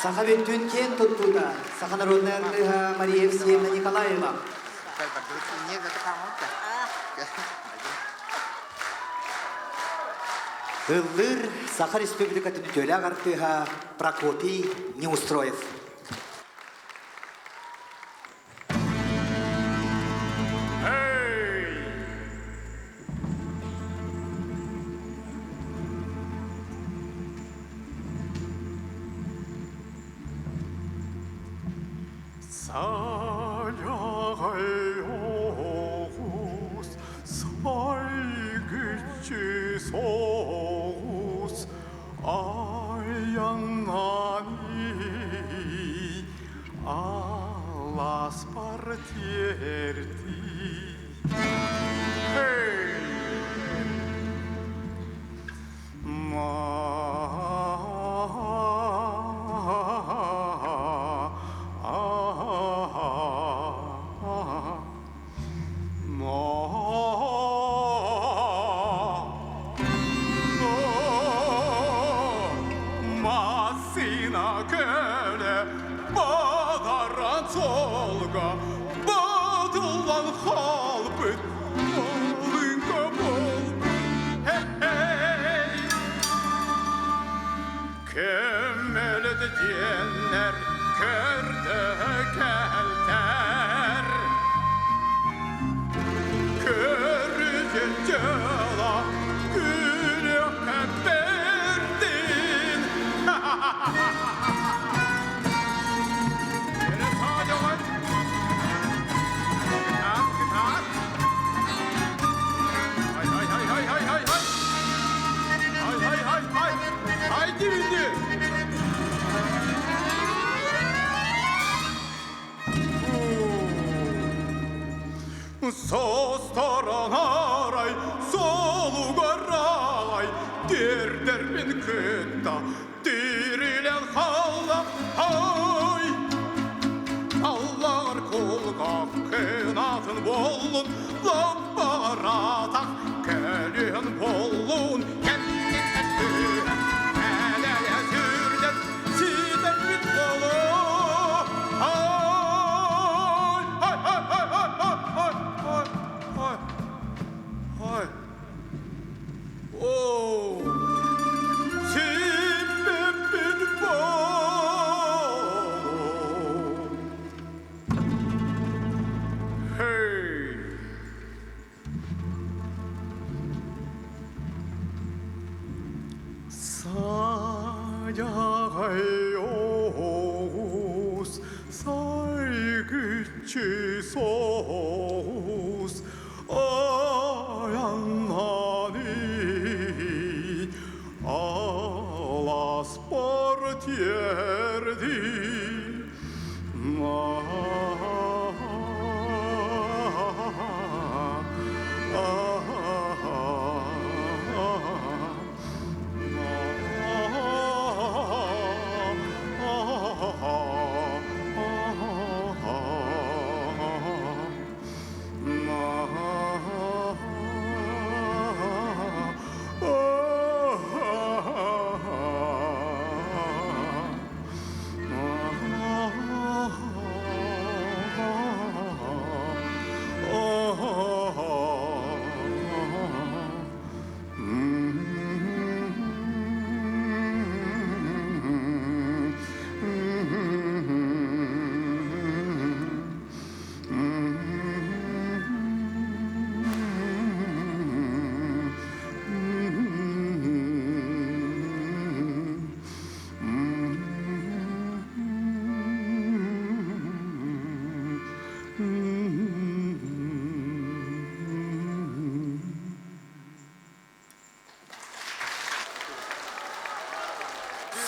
Саха бүттүүн киэн туттуута, саха народнай артыыһа Мария Евсеевна Николаева. Ыллыыр Саха Республикатын үтүөлээх артыыһа Прокопий Неустроев.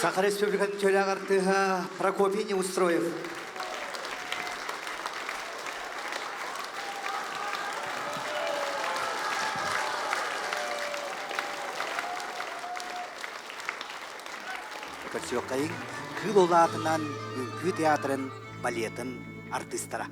Саха Республикатын төлөөх артыыһа Прокопий Неустроев. Көрсүөххэйиҥ Кыыл Улаатынан үҥкүү театрын балетын артыыстара.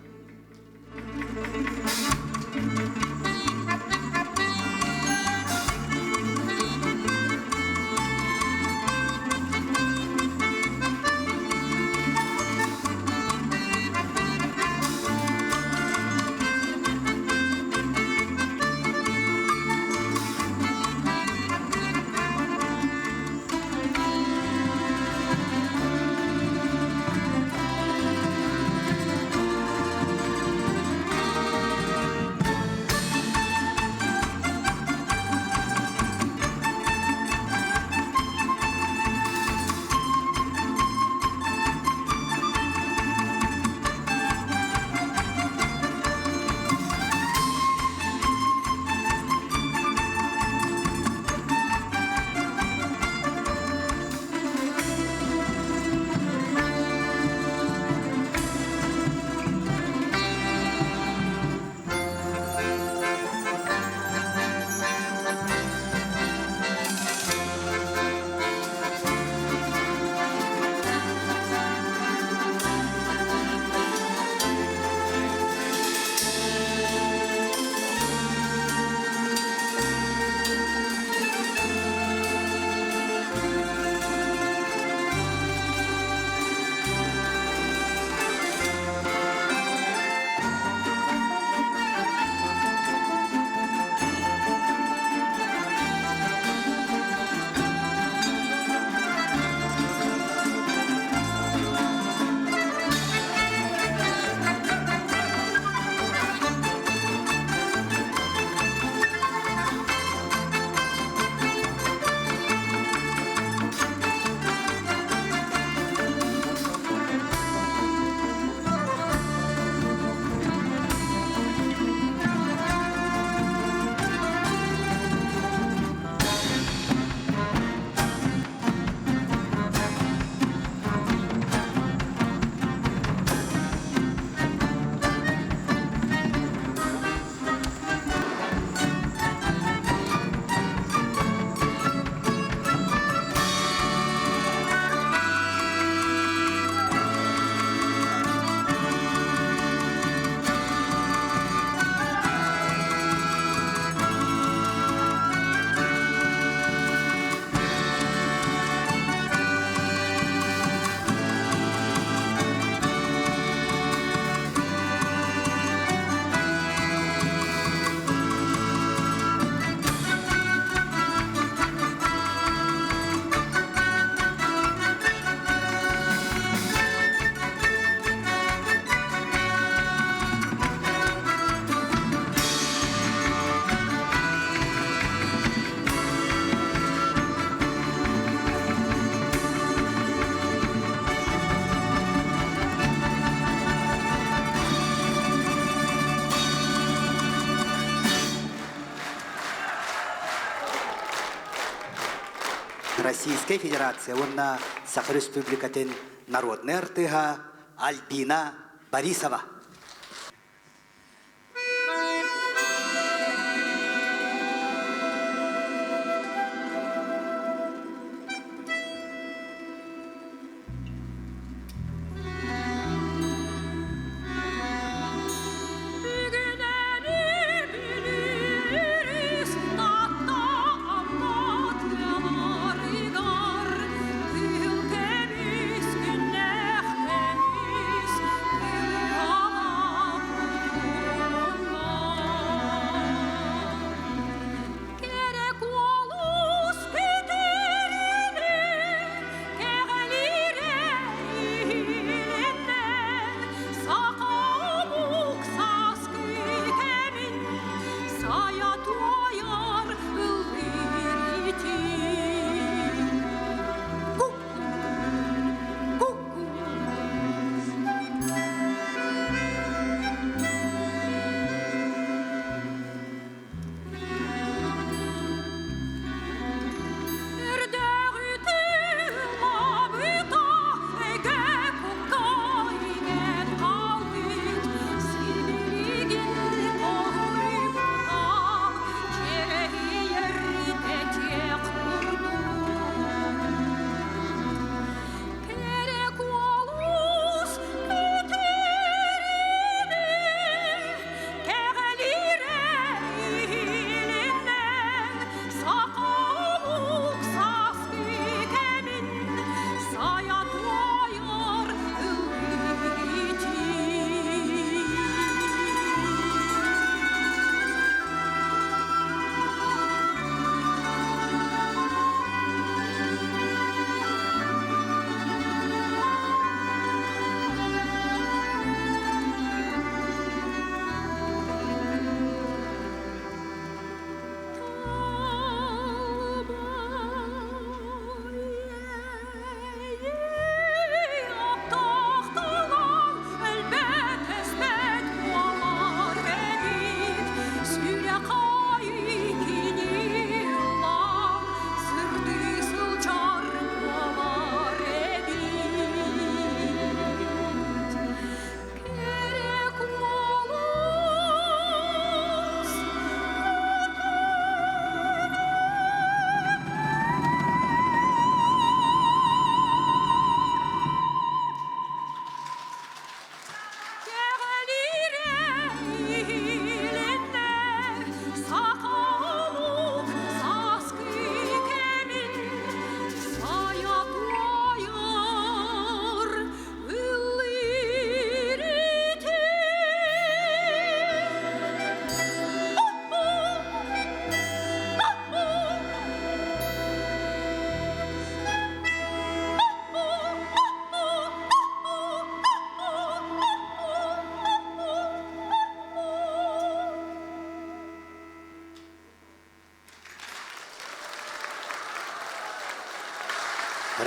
Российскай Федерация уонна Саха Республикатын народнай артыыһа Альбина Борисова.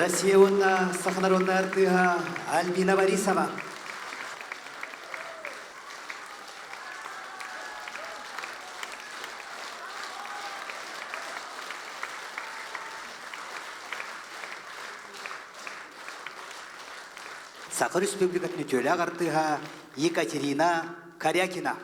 Россия уонна саха народнай артыыһа Альбина Борисова. Саха Республикатын үтүөлээх артыыһа Екатерина Корякина.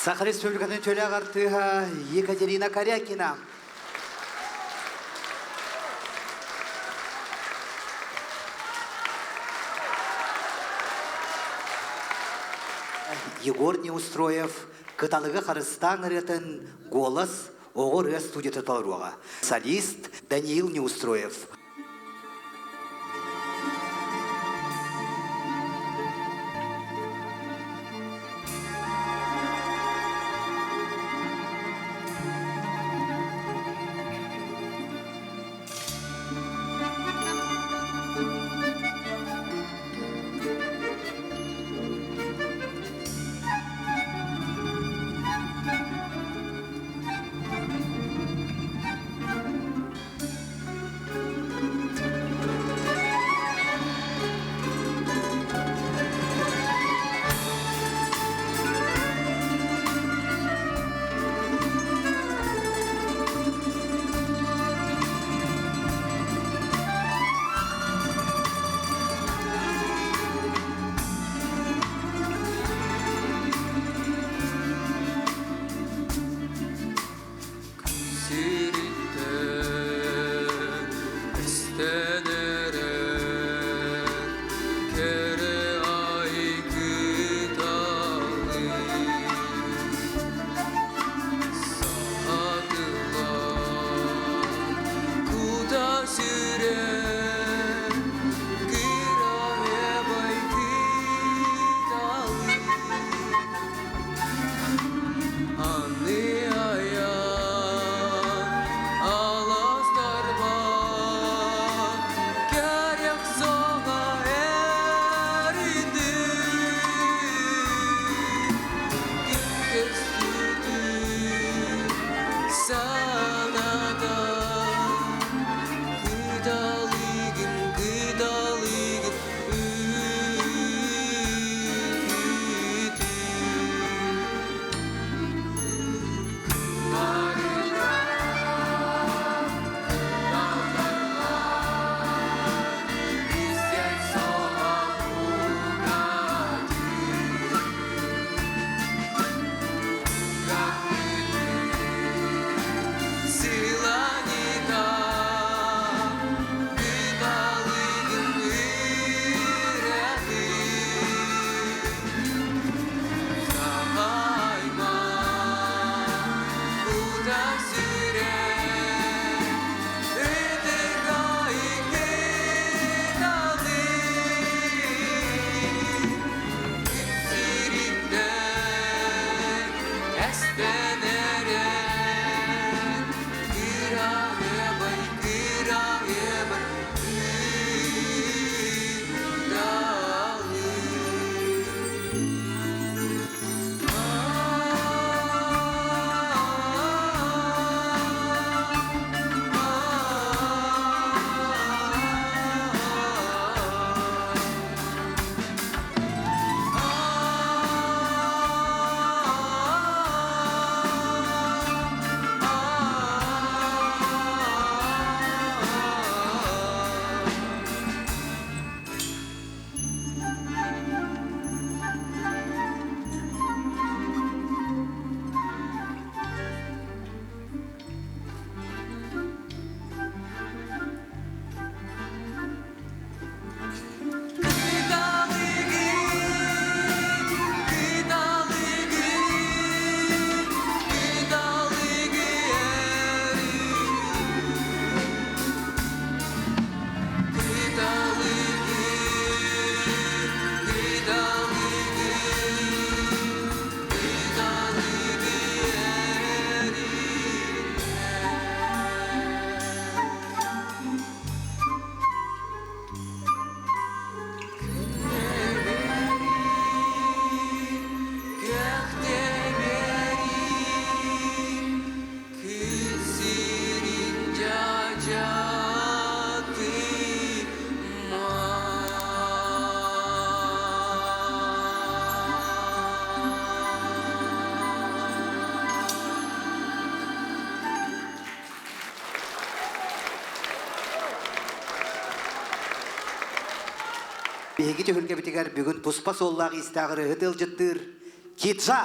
Саха Республикатын төлөөх артыыһа Екатерина Корякина. Егор Неустроев Кыталыгы харыстаан ырыатын «Голос» оҕо ырыа студията толоруоҕа. Солист Даниил Неустроев. Биһиги түһүлгэбитигэр бүгүн туспа суоллаах иистээҕи ырыаһыт ыалдьыттыыр Киджа!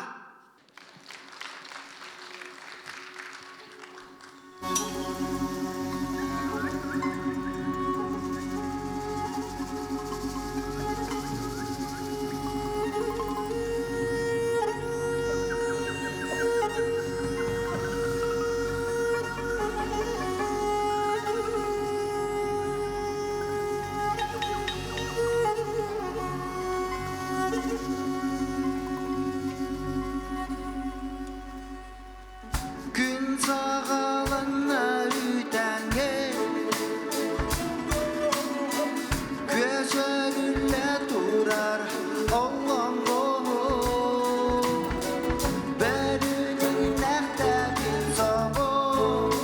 Сөрүллэ турар олоҥхоһут, Бөрүнүннэхтэбин соҕус,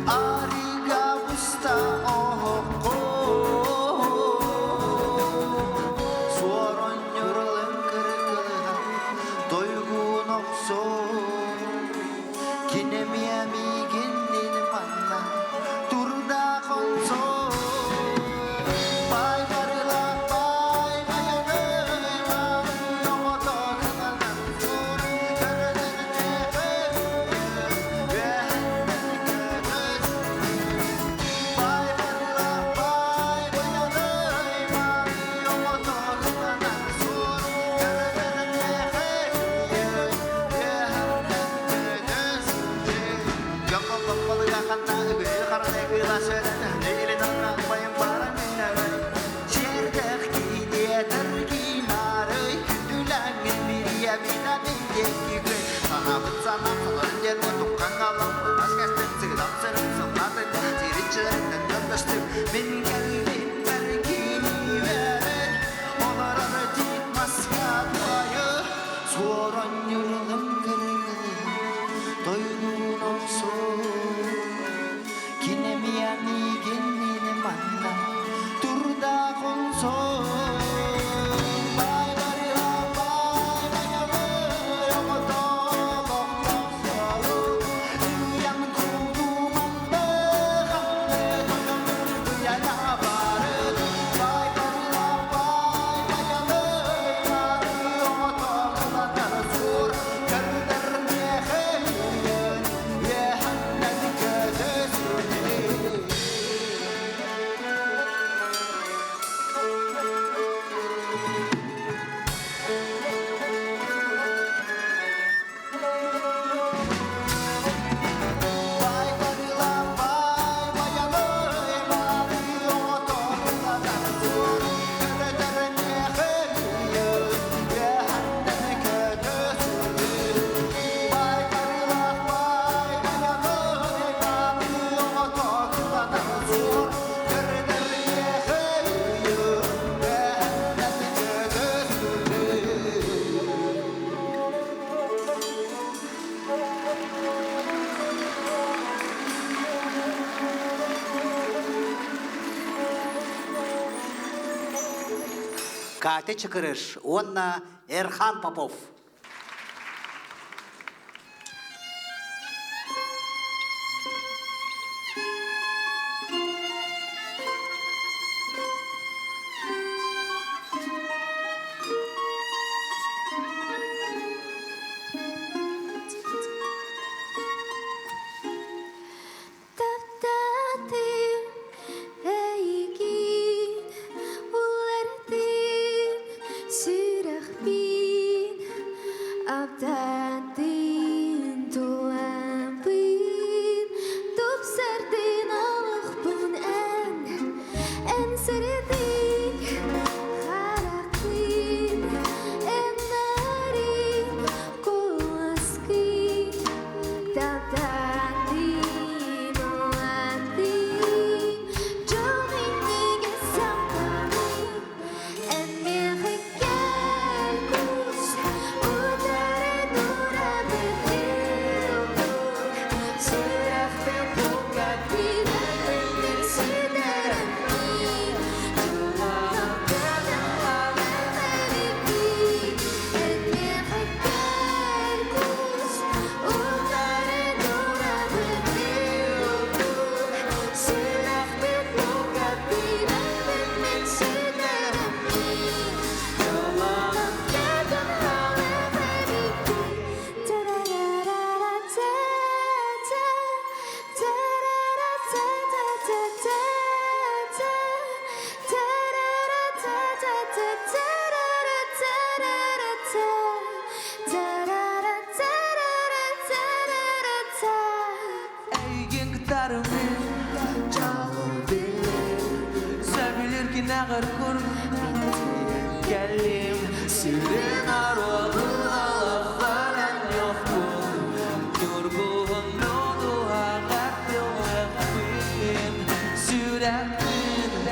Арыга буста оһоххо, Суорун кыркылыһа тойгун охсор, Кинемия мигиннин манна турда хонсор. Бай барыла бай баяны оҕото кыланан сур Бай барыла бай баяны оҕото кыланан сур. Мин кэллим бэркини верен, олорор тиит маска туайы, суоран юрылым кыргылы, тойгун охсор. Кинемия мигиннин манна турда хонсор. Бай барыла бай баялы, оҕото лохтохсолу, Ыйан кулуманды ханны тойонун буяна бары. Бай барыла бай баялы, оҕото кыланар сур, Көрдөр мехейін, үөһэннэн көтөсүнү. Бай барыла бай баялы, оҕото кыланар сур, Көрдөр мехейін, үөһэннэн көтөсүнү. Бай барыла бай баялы, оҕото кыланар сур, Көрдөр мехейін, үөһэннэн көтөсүнү. Катя Чыкырыш, уонна Эрхан Попов. Таптатым эйигин, улардым сүрэхпин, Аптатын тулампын, тупсардын олохпун эн, эн сырдык хараххын, эн нарын куоласкын, Таптатым, улардым, дьол иннигэр самтаным, Эн миэхэ кэл куус, утары турабын Сүрэхпин букатыгар сүтэрэммин, Эн миэхэ кэл куус, утары турабын Сүрэхпин букатыгар сүтэрэммин, Эйигин кытары мин дьолу биллим, Сөбүлүүр кэрэ кэллим, Сүрүн оруолу олохпор эн суоххун, Ньургуһуну дууһаҕар тилэхпин, Сүрэхпин.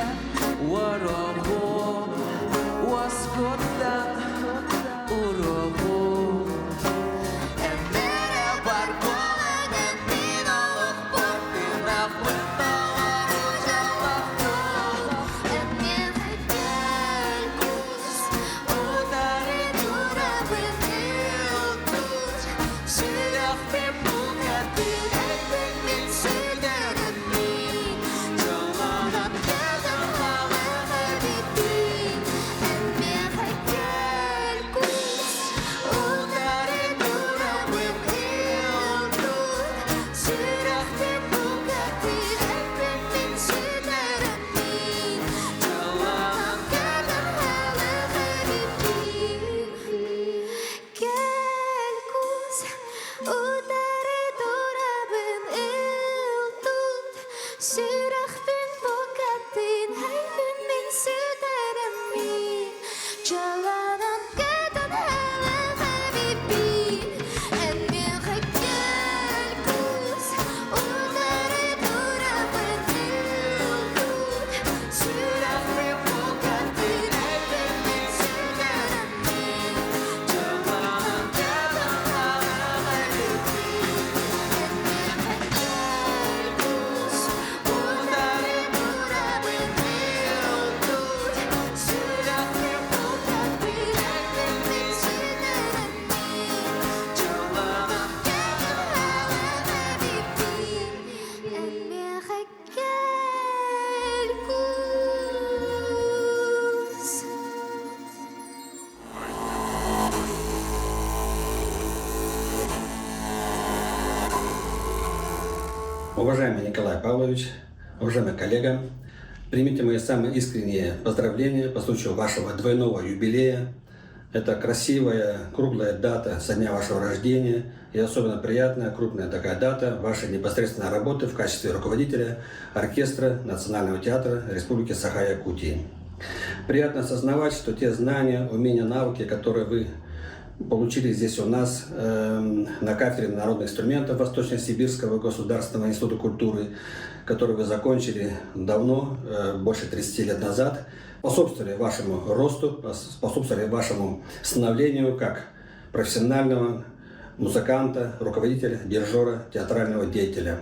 Уважаемый Николай Павлович, уважаемый коллега, примите мои самые искренние поздравления по случаю вашего двойного юбилея. Это красивая, круглая дата со дня вашего рождения и особенно приятная, крупная такая дата вашей непосредственной работы в качестве руководителя оркестра Национального театра Республики Саха-Якутии. Приятно осознавать, что те знания, умения, навыки, которые вы получили здесь у нас э, на кафедре народных инструментов Восточно-Сибирского государственного института культуры, который вы закончили давно, э, больше 30 лет назад, способствовали вашему росту, способствовали вашему становлению как профессионального музыканта, руководителя, дирижера, театрального деятеля.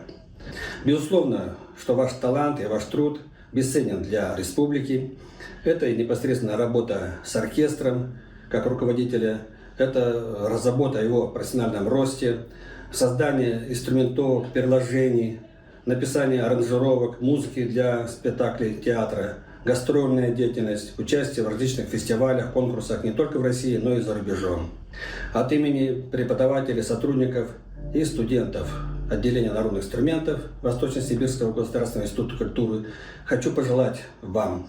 Безусловно, что ваш талант и ваш труд бесценен для республики. Это и непосредственно работа с оркестром как руководителя, это забота о его профессиональном росте, создание инструментовок, переложений, написание аранжировок, музыки для спектаклей театра, гастрольная деятельность, участие в различных фестивалях, конкурсах не только в России, но и за рубежом. От имени преподавателей, сотрудников и студентов отделения народных инструментов Восточно-Сибирского государственного института культуры хочу пожелать вам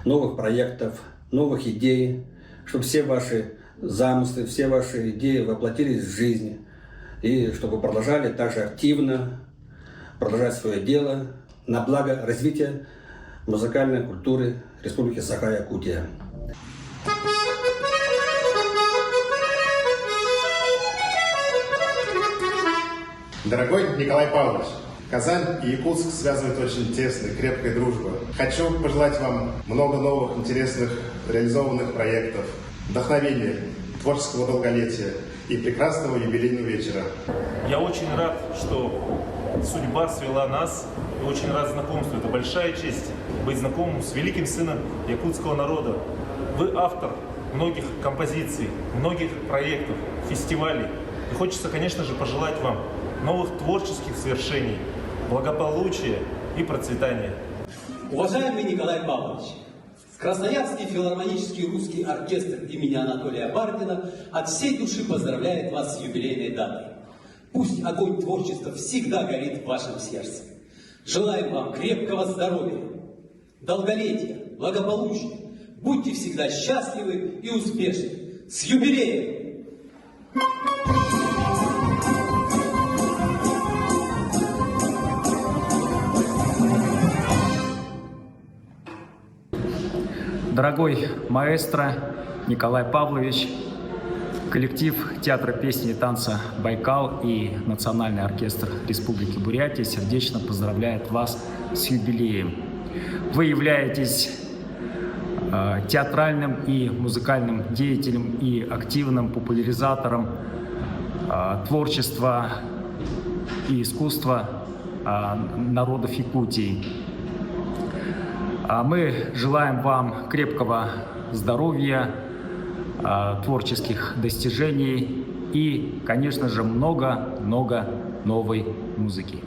новых проектов, новых идей, чтобы все ваши замыслы, все ваши идеи воплотились в жизнь, и чтобы продолжали также активно продолжать свое дело на благо развития музыкальной культуры Республики Саха-Якутия. Дорогой Николай Павлович, Казань и Якутск связывает очень тесная, крепкая дружба. Хочу пожелать вам много новых, интересных, реализованных проектов, вдохновения, творческого долголетия и прекрасного юбилейного вечера. Я очень рад, что судьба свела нас, и очень рад знакомству. Это большая честь быть знакомым с великим сыном якутского народа. Вы автор многих композиций, многих проектов, фестивалей. И хочется, конечно же, пожелать вам новых творческих свершений, благополучия и процветания. Уважаемый Николай Павлович, Красноярский филармонический русский оркестр имени Анатолия Бардина от всей души поздравляет вас с юбилейной датой. Пусть огонь творчества всегда горит в вашем сердце. Желаем вам крепкого здоровья, долголетия, благополучия. Будьте всегда счастливы и успешны. С юбилеем! Дорогой маэстро Николай Павлович, коллектив Театра песни и танца «Байкал» и Национальный оркестр Республики Бурятия сердечно поздравляет вас с юбилеем. Вы являетесь э, театральным и музыкальным деятелем и активным популяризатором э, творчества и искусства э, народов Якутии. Мы желаем вам крепкого здоровья, творческих достижений и, конечно же, много-много новой музыки.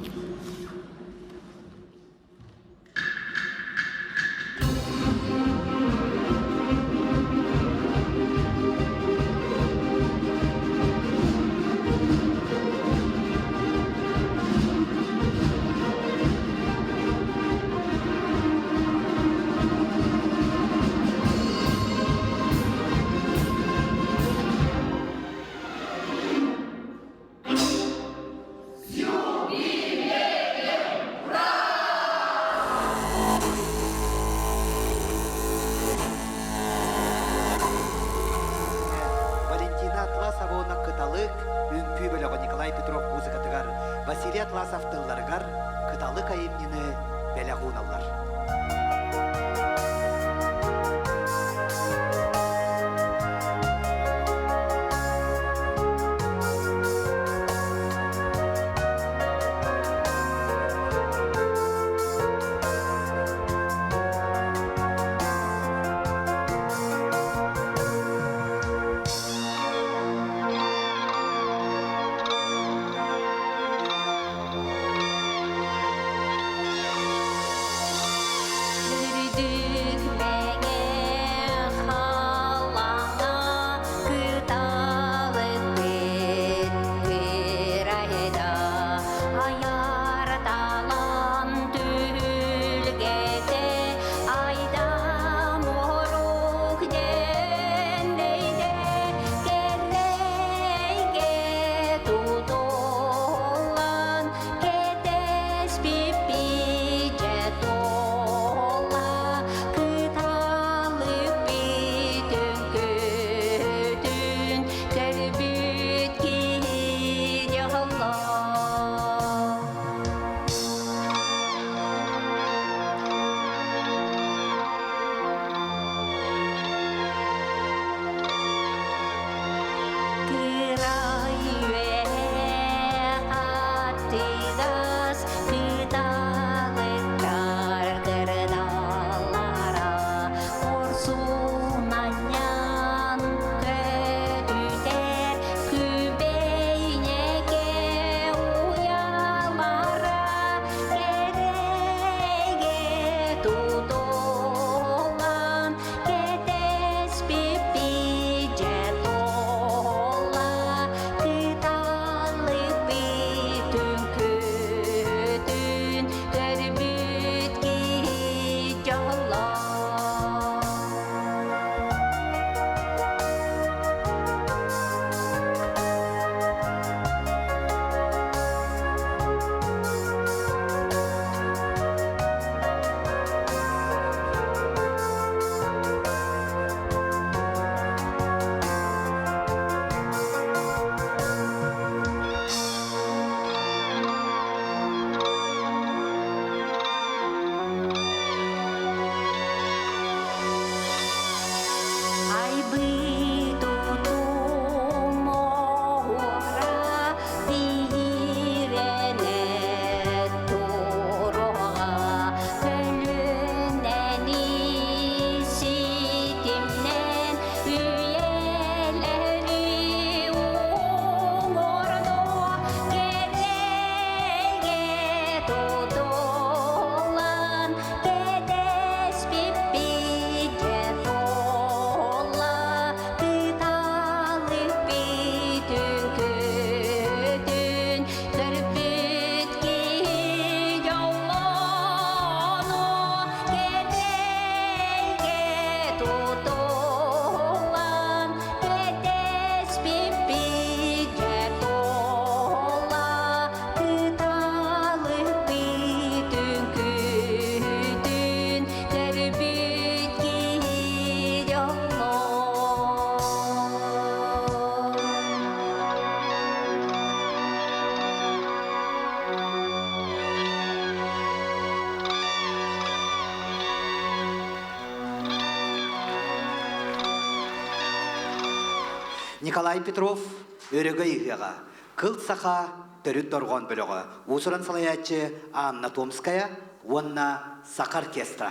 Валентина Атласова уонна Кыталык үҥкүү бөлөҕө Николай Петров музыкатыгар, Василий Атласов тылларыгар Кыталык айымньыны бэлэх ууналлар. Николай Петров Өрөгөй ыһыаҕа, Кыл саха төрүт дорҕоон бөлөҕө, уус-уран салайааччы Анна Томская уонна Саха оркестра.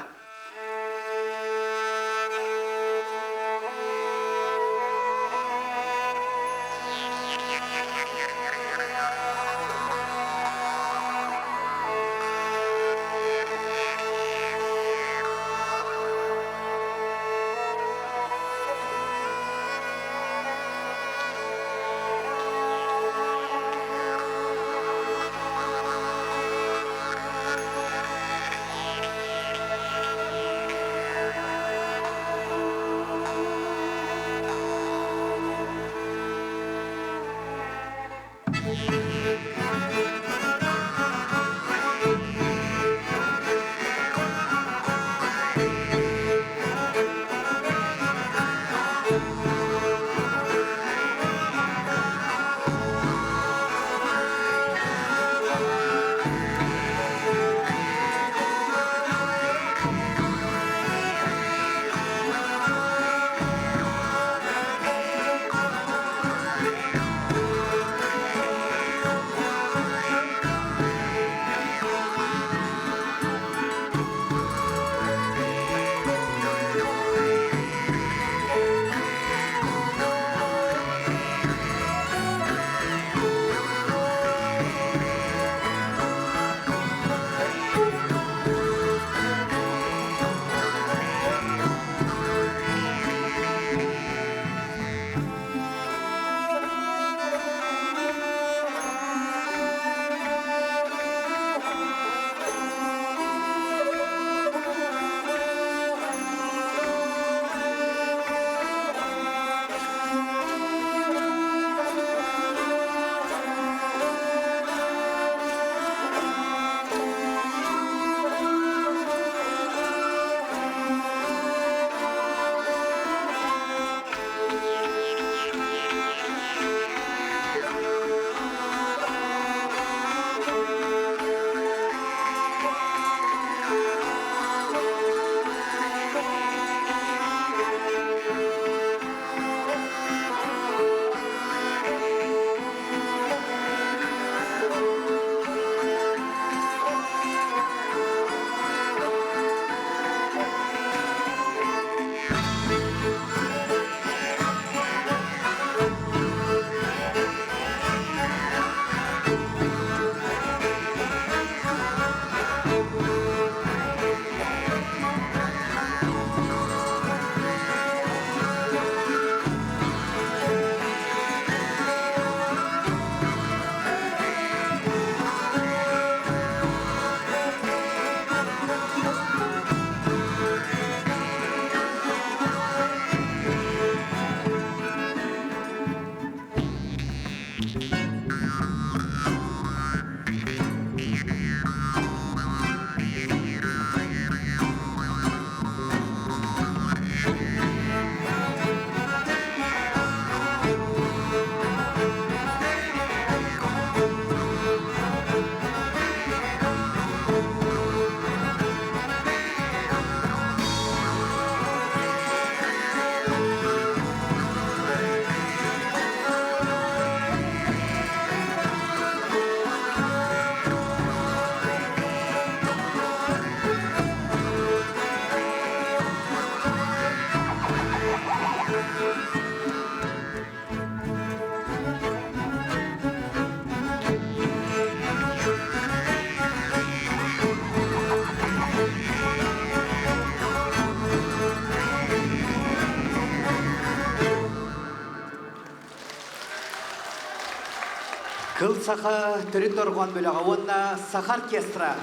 Кыл саха төрүт дорҕоон бөлөҕө уонна саха оркестра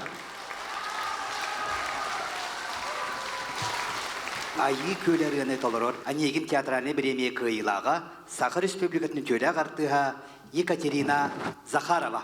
Айыы күөл ырыаны толорор Онегин театральнай бириэмийэ кыайыылааҕа Саха Республикатын үтүөлээх артыыһа Екатерина Захарова.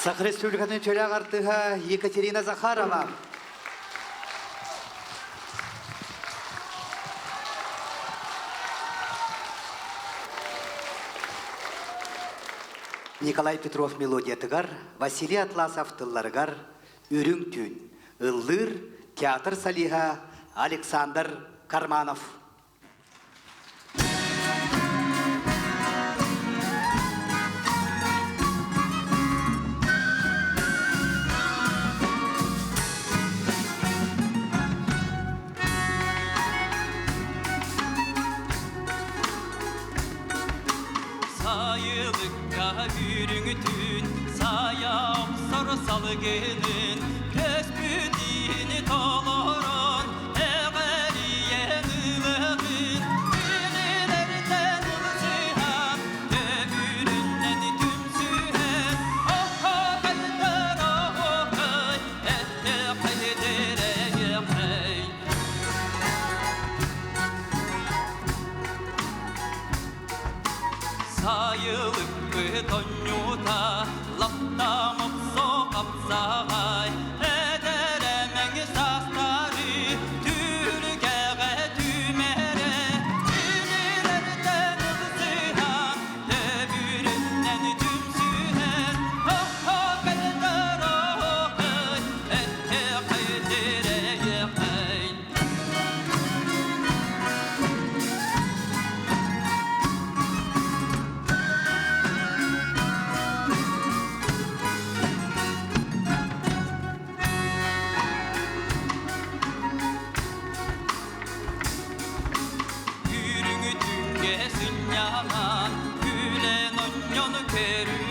Саха Республикатын үтүөлээх артыыһа Екатерина Захарова. Николай Петров мелодиятыгар, Василий Атласов тылларыгар «Үрүҥ түүн» ыллыыр театр солиһа Александр Карманов. Сайылыкка үрүҥүтүн, сайа охсор салгынын, көспүтүн толорон, эҕэрийэн ылаҕын, күнүлэртэн ылсыһан, төбүрүннэн түмсүһэн, оһо кайтар оһокай, этте кайдерэйэхэй. Сайылыккы тонньута лаптам охсо хапсаҕай, эдэр эмэҥ саастары түргэҕэ түмэрэ, түмүрэртэн ылсыһан, төбүрүннэн түмсүһэн, оһо кэлтэр оһой, этте кайдерэйэхэй. Үрүҥү түҥҥэ сынньанан, күлэн онньон көрү